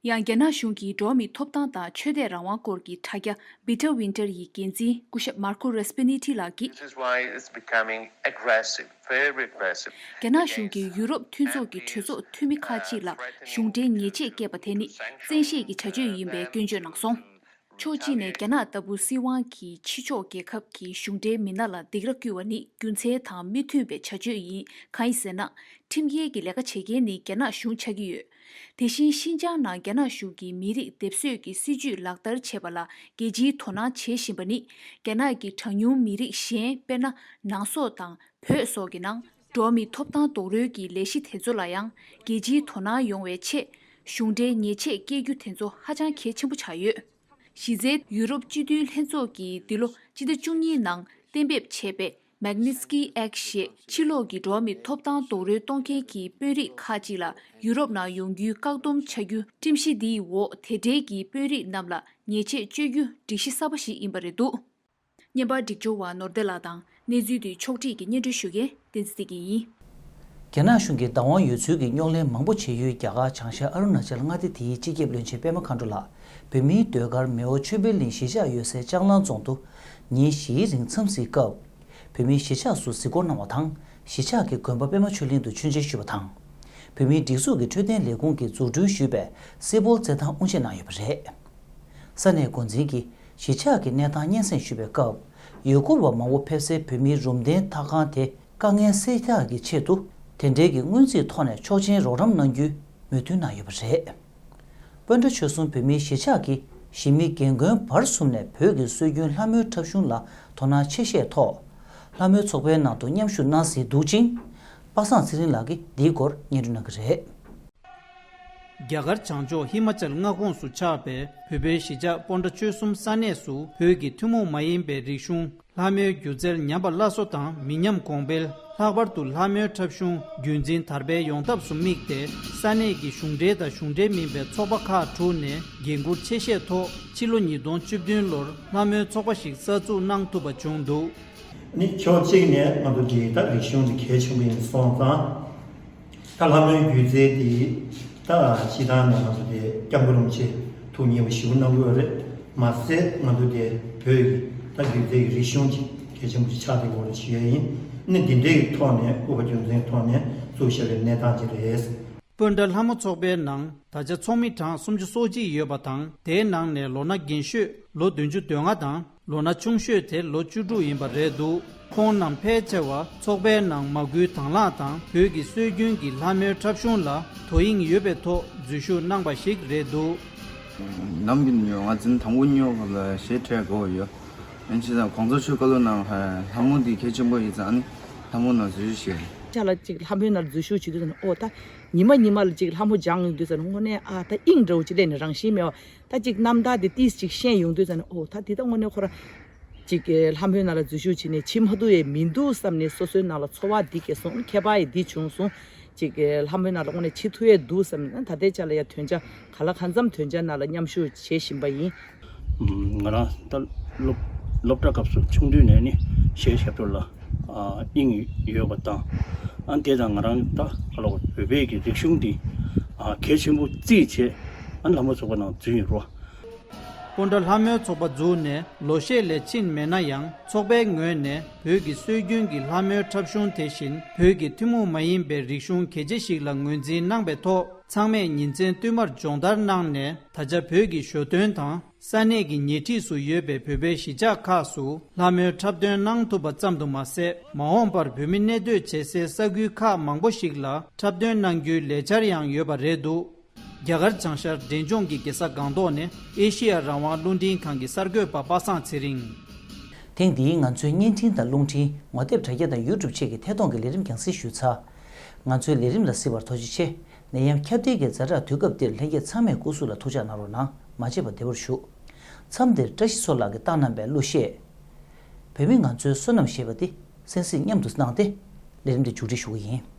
ཡང་རྒྱ་ནག་གཞུང་གིས་འགྲོ་བ་མིའི་ཐོབ་ཐང་དང་ཆོས་དད་རང་དབང་སྐོར་གྱི་དྲ་རྒྱ་Bitte Winter ཡི་འགན་འཛིན་སྐུ་ཞབས་Marco Raspiniti ལགས་ཀྱིས། This is why it's becoming aggressive, very aggressive. རྒྱ་ནག་གཞུང་གིས་ཡུ་རོབ་མཐུན་ཚོགས་ཀྱི་གྲོས་ཚོགས་འཐུས་མི་ཁག་ཅིག་ལ་གཞུང་འབྲེལ་ཉེས་ཆད་བཀལ་བ་དེ་ནི་བཙན་ཤེད་ཀྱི་བྱ་སྤྱོད་ཡིན་པའི་སྐྱོན་བརྗོད་གནང་སོང་། ཕྱོགས་གཅིག་ནས་རྒྱ་ནག་ལྟ་བུ་སྲིད་དབང་གིས་ཕྱི་ཕྱོགས་རྒྱལ་ཁབ་ཀྱི་གཞུང་འབྲེལ་མི་སྣ་ལ་སྡིགས་ར་བསྐུལ་བ་ནི་རྒྱུ་མཚན་དང་མི་མཐུན་པའི་བྱ་སྤྱོད་ཡིན། གང་ཡིན་ཟེར་ན། ཁྲིམས་འགལ་གྱི་ལས་ཀ་བྱེད་མཁན་ནི་རྒྱ་ནག་གཞུང་ཆགས་ཀྱི་ཡོད། དེ་བཞིན་ཤིན་ཅང་ནང་རྒྱ་ནག་གཞུང་གིས་མི་རིགས་སྡེབ་གསོད་ཀྱི་སྲིད་ཇུས་ལག་བསྟར་བྱེད་པ་ལ་རྒྱལ་སྤྱིའི་དོ་སྣང་བྱེད་བཞིན་པ་ནི། རྒྱ་ནག་གི་གྲངས་ཉུང་མི་རིགས་གཞན་དཔེར་ན་ནང་སོག་དང་བོད་སོགས་ཀྱི་ནང་འགྲོ་བ་མིའི་ཐོབ་ཐང་རྡོག་རོལ་གྱི་ལས་གཞི་དེ་ཚོ་ལ་ཡང་རྒྱལ་སྤྱིའི་དོ་སྣང་ཡོང་བའི་ཆེད། གཞུང་འབྲེལ་ཉེས་ཆད་བཀལ་རྒྱུ་དེ་ཚོ་ཧ་ཅང་གལ་ཆེན་པོ་ཆགས་ཡོད། གཞི་རྩའི་ཡུ་རོབ་སྤྱི་མཐུན་ལྷན་ཚོགས་ཀྱིས་འདི་ལོ་སྤྱི་ཟླ་བཅུ་གཉིས་ནང་གཏན་འབེབས་བྱས་པའི་Magnitsky Act ཞེས་ཕྱི་ལོགས་ཀྱི་འགྲོ་བ་མིའི་ཐོབ་ཐང་རྡོག་རོལ་གཏོང་མཁན་གྱི་དཔོན་རིགས་ཁག་ཅིག་ལ་ཡུ་རོབ་ནང་ཡོང་རྒྱུའི་བཀག་སྡོམ་བྱ་རྒྱུ་ཁྲིམས་གཞི་འདིའི་འོག་དེ་འབྲེལ་གྱི་དཔོན་རིགས་རྣམས་ལ་ཉེས་ཆད་གཅོད་རྒྱུ་སྒྲིག་གཞི་གསར་པ་ཞིག་ཡིན་པ་རེད་འདུག་བརྙན་པར་སྒྲིག་སྦྱོར་བ་ནོར་བདེ་ལགས་དང་། གནས་ཚུལ་འདི་ཕྱོགས་སྒྲིག་གིས་སྙན་སྒྲོན་ཞུ་མཁན་བསྟན་འཛིན་བདེ་སྐྱིད་ཡིན། རྒྱ་ནག་གཞུང་གིས་བདག་དབང་ཡོད་ཚུལ་གྱི་རྙོག་གླེང་མང་པོ་བྱེད་ཡུལ་རྒྱ་གར་བྱང་ཤར་ཨ་རུ་ན་ཅལ་མངའ་སྡེ་དེའི་སྤྱི་ཁྱབ་བློན་ཆེན་པད་མ་མཁའ་འགྲོ་ལགས་བོད་མིའི་ཟློས་གར་མེའོ་ཆོས་འཕེལ་གླིང་གཞིས་ཆགས་ཡོད་སའི་ལྕང་གླང་རྫོང་དུ་ཉིན་བཞིའི་རིང་འཚམས་གཟིགས་སྐབས། བོད་མིའི་གཞིས་ཆགས་སུ་གཟིགས་སྐོར་གནང་བ་དང་། གཞིས་ཆགས་ཀྱི་དགོན་པ་པད་མ་ཆོས་གླིང་དུ་མཆོད་མཇལ་ཞུས་པ་དང་། བོད་མིའི་སྒྲིག་འཛུགས་ཀྱི་འཕྲོད་བསྟེན་ལས་ཁུངས་ཀྱིས་འཛུགས་སྐྲུན་ཞུས་པའི་སེ་ཕོལ་རྩེད་ཐང་དབུ་འབྱེད་གནང་ཡོད་པ་རེད། ས་གནས་འགོ་འཛིན་གྱིས་གཞིས་ཆགས་ཀྱི་གནས་སྟངས་སྙན་སེང་ཞུས་པའི་སྐབས། ཡུལ་སྐོར་བ་མང་པོ་ཕེབས་སའི་བོད་མིའི་རུམ་གདན་ལྟ་ཁང་དེ་དཀའ་ངལ་སེལ་ཐབས་ཀྱི་ཆེད་དུ། དེ་འབྲེལ་གྱི་སྔོན་རྩིས་ཐོག་ནས་ཆོག་མཆན་རོགས་རམ་གནང་རྒྱུའི་མོས་མཐུན་གནང་ཡོད་པ་རེད། སྤོན་ཊ་ཆོལ་གསུམ་བོད་མིའི་གཞིས་ཆགས་ཀྱི་གཞིས་མི་རྒན་རྒོན་བར་གསུམ་ནས་བོད་ཀྱི་སྲོལ་རྒྱུན་ལྷ་མོའི་འཁྲབ་གཞུང་ལ་དོ་སྣང་ཆེ་བཞེས་ཐོག་ལྷ་མོའི་ཚོགས་པའི་ནང་དུ་མཉམ་ཞུགས་གནང་ཟིན་འདུག་ཅིང་། པ་སངས་ཚེ་རིང་ལགས་ཀྱིས་འདིའི་སྐོར་སྙན་སྒྲོན་གནང་གི་རེད། རྒྱ་གར་བྱང་ཕྱོགས་ཧི་མ་ཅལ་མངའ་ཁོངས་སུ་ཆགས་པའི་བོད་པའི་གཞིས་ཆགས་སྤོན་ཊ་ཆོལ་གསུམ་ས་གནས་སུ་བོད་ཀྱི་ཐུན་མོང་མ་ཡིན་པའི་རིག་གཞུང་། ལྷ་མོའི་སྒྱུ་རྩལ་ཉམས་པ་སླར་གསོ་དང་མི་ཉམས་གོང་འཕེལ། ལྷག་པར་དུ་ལྷ་མོའི་འཁྲབ་གཞུང་རྒྱུན་འཛིན་དར་སྤེལ་ཡོང་ཐབས་སུ་དམིགས་ཏེ། ས་གནས་ཀྱི་གཞུང་འབྲེལ་དང་གཞུང་འབྲེལ་མིན་པའི་ཚོགས་པ་ཁག་དྲུག་ནས་འགན་འཁུར་ཆེ་བཞེས་ཐོག་ཕྱི་ལོ་ཉིས་སྟོང་བཅུ་བདུན་ལོར་ལྷ་མོའི་ཚོགས་པ་ཞིག་གསར་འཛུགས་གནང་ཐུབ་པ་བྱུང་འདུག་ནི་ཕྱོགས་གཅིག་ནས་ང་ཚོ་འདི་ད་རིག་གཞུང་འདི་གལ་ཆེན་པོ་ཡིན་སོང་ཙང་། ད་ལྷ་མོའི་སྒྱུ་རྩལ་འདི་ད་སྤྱིར་བཏང་ནས་ང་ཚོ་དེ་སྐྱབས་མགོན་རིན་པོ་ཆེ་ཐུགས་མཉེས་པོ་ཞེ་པོ་གནང་གི་ཡོད་རེད། མ་ཟད་ང་ཚོ་དེ་བོད་ཀྱི་ད་སྒྱུ་རྩལ་གྱི་རིག་གཞུང་གི་གལ་ཆེན་པོ་ཞིག་ཆགས་བསྡད་ཡོད་རེད་ཞུ་ཡ་ཡིན། ནི་འདི་འདྲའི་ཐོག་ནས་སྐུ་པར་རྒྱུ་མཚན་ཐོག་ནས་བཙུགས་བཞག་པའི་གནས་སྟངས་ཅིག་རེད། སྤོན་ཊ་ལྷ་མོ་ཚོགས་པའི་ནང་ད་ཆ་ཚོགས་མི་གྲངས་སུམ་ཅུ་སོ་གཅིག་ཡོད་པ་དང་། དེའི་ནང་ནས་ལོ་ན་རྒན་ཤོས་ལོ་བདུན་ཅུ་དོན་ལྔ་དང་། ལོ་ན་ཆུང་ཤོས་དེ་ལོ་བཅུ་དྲུག་ཡིན་པ་རེད་འདུག་ཁོང་རྣམས་ཕལ་ཆེ་བ་ཚོགས་པའི་ནང་མ་བསྐུལ་དང་བླངས་དང་། བོད་ཀྱི་སྲོལ་རྒྱུན་གྱི་ལྷ་མོའི་འཁྲབ་གཞུང་ལ་དོ་དབྱིངས་ཡོད་པའི་ཐོག་འཛུལ་ཞུགས་གནང་པ་ཞིག་རེད་འདུག་ནམ་གྱི་ཉོ་ང་འཛིན་དང་པོ་ཉོ་བ་ལ་ཞེ་ཁྲེལ་དགོས་ཡོད། ཨིན་ཅི་དང་གོང་ས་མཆོག་བཀའ་སློབ་གནང་ལྷ་མོ་འདི་གལ་ཆེན་པོ་ཡིན་ཙང་ཨ་ནི་ལྷ་མོ་ནང་འཛུལ་ཞུགས་བྱས། ཅ་ལག་ཅིག་ལྷ་མོའི་ནང་འཛུལ་ཞུགས་བྱེད་དུས་ཙམ་ཨོ་ད། ཉི་མ་ཉི་མ་ལ་ཅིག་ལྷ་མོ་སྦྱང་ཡོང་དུས་ཙམ་ནས་དངོས་གནས་ཨ་ད་དབྱིངས་འདྲ་བོ་ཅིག་སླེབས་ནས་རང་བཞིན་མེད་པ། ད་ཅིག་རྣམ་ཐར་དེ་ཏིས་ཅིག་ཤེས་ཡོང་དུས་ཙམ་ནས་ཨོ་ད་འདི་ད་དངོས་གནས་ཁོ་རང་ཅིག་ལྷ་མོའི་ནང་ལ་འཛུལ་ཞུགས་བྱས་ནས་ཕྱིན་མ་ཐུབ་ཡས་མི་འདུག་བསམ་ནས་སོ་སོའི་ནང་ལ་ཚོར་བ་འདི་སྐྱེས་སོང་། ཁྱད་པར་ཡས་འདི་བྱུང་སོང་། ཅིག་ལྷ་མོའི་ནང་ལ་དངོས་གནས་ཕྱིན་ཐུབ་ཡས་འདུག་བསམ་ནས་ད་ལྟའི་ཆ་ལ་ཡ་དོན་བྱ་ག་ལ་གང་འཚམ་དོན་བྱ་ནང་ལ་མཉམ་ཞུགས་བྱེད་བཞིན་པ་ཡིན། ང་རང་ད་སློབ་སློབ་གྲྭ་སྐབས་སུ་ཆུང་དུས་ནས་ནི་གཞས་ཞབས་བྲོ་ལ་ཨ་དབྱིངས་ཡོད་པ་དང་། ཨ་དེ་དང་ང་རང་ད་ཧ་ལོ་བོད་པའི་གི་རིག་གཞུང་འདི་ཨ་གལ་ཆེན་པོ་བརྩིས་བྱས་ཨ་ལྷ་མོ་ཚོགས་པ་ནང་འཛུལ་ཡིན་རོ། སྤོན་ཊ་ལྷ་མོའི་ཚོགས་པ་འཛུགས་ནས་ལོ་ཤས་ལས་ཕྱིན་མེད་ན་ཡང་། ཚོགས་པའི་ངོས་ནས་བོད་ཀྱི་སྲོལ་རྒྱུན་གྱི་ལྷ་མོའི་འཁྲབ་གཞུང་དེ་བཞིན་བོད་ཀྱི་ཐུན་མོང་མ་ཡིན་པའི་རིག་གཞུང་གལ་ཆེ་ཞིག་ལ་ངོས་འཛིན་གནང་བའི་ཐོག་ཚང་མས་ཉིན་མཚན་བསྟུད་མར་སྦྱོང་བརྡར་གནང་ནས། ད་ཆ་བོད་ཀྱི་ཞོ་སྟོན་དང་ས་གནས་ཀྱི་ཉེ་འཁྲིས་སུ་ཡོད་པའི་བོད་པའི་གཞིས་ཆགས་ཁག་སུ་ལྷ་མོའི་འཁྲབ་སྟོན་གནང་ཐུབ་པ་ཙམ་དུ་མ་ཟད། མ་འོངས་པར་བོད་མི་གནས་སྡོད་བྱེད་སའི་ས་ཁུལ་ཁག་མང་པོ་ཞིག་ལ་འཁྲབ་སྟོན་གནང་རྒྱུའི་ལས་འཆར་ཡང་ཡོད་པ་རེད་འདུག་རྒྱ་གར་བྱང་ཤར་འབྲས་ལྗོངས་ཀྱི་རྒྱལ་ས་སྒང་ཏོག་ནས་ཨེ་ཤེ་ཡ་རང་དབང་རླུང་འཕྲིན་ཁང་གི་གསར་འགོད་པ་པ་སངས་ཚེ་རིང་། ཐེངས་འདིའི་ང་ཚོའི་བརྙན་འཕྲིན་དང་རླུང་འཕྲིན། ངོ་དེབ་དྲ་རྒྱ་དང་ཡུ་ཊུབ་བཅས་ཀྱི་ཐད་གཏོང་གི་ལས་རིམ་རྒྱང་སྲིང་ཞུས་ཚར། ང་ཚོའི་ལས་རིམ་ལ་གཟིགས་པར་ཐུགས་རྗེ་ཆེ། ནད་ཡམས་ཁྱབ་གདལ་གྱི་ཛ་དྲག་དུས་སྐབས་འདིར་ལྷན་རྒྱས་ཚང་མས་སྐུ་གཟུགས་ལ་ཐུགས་ཅག་གནང་རོགས་གནང་། མ་བརྗེད་པར་བདེ་བར་བཞུགས། མཚམས་འདིར་བཀྲ་ཤིས་མཚོ་ལགས་ཀྱིས་བཏང་གནང་བའི་གླུ་གཞས། བོད་མི་ང་ཚོའི་བསོད་ནམས་ཞེས་པ་འདི་གསན་གཟིགས་མཉམ་དུ་གནང་སྟེ། ལས་རིམ་འདི་མཇུག་སྒྲིལ་ཞུ་གི་ཡིན།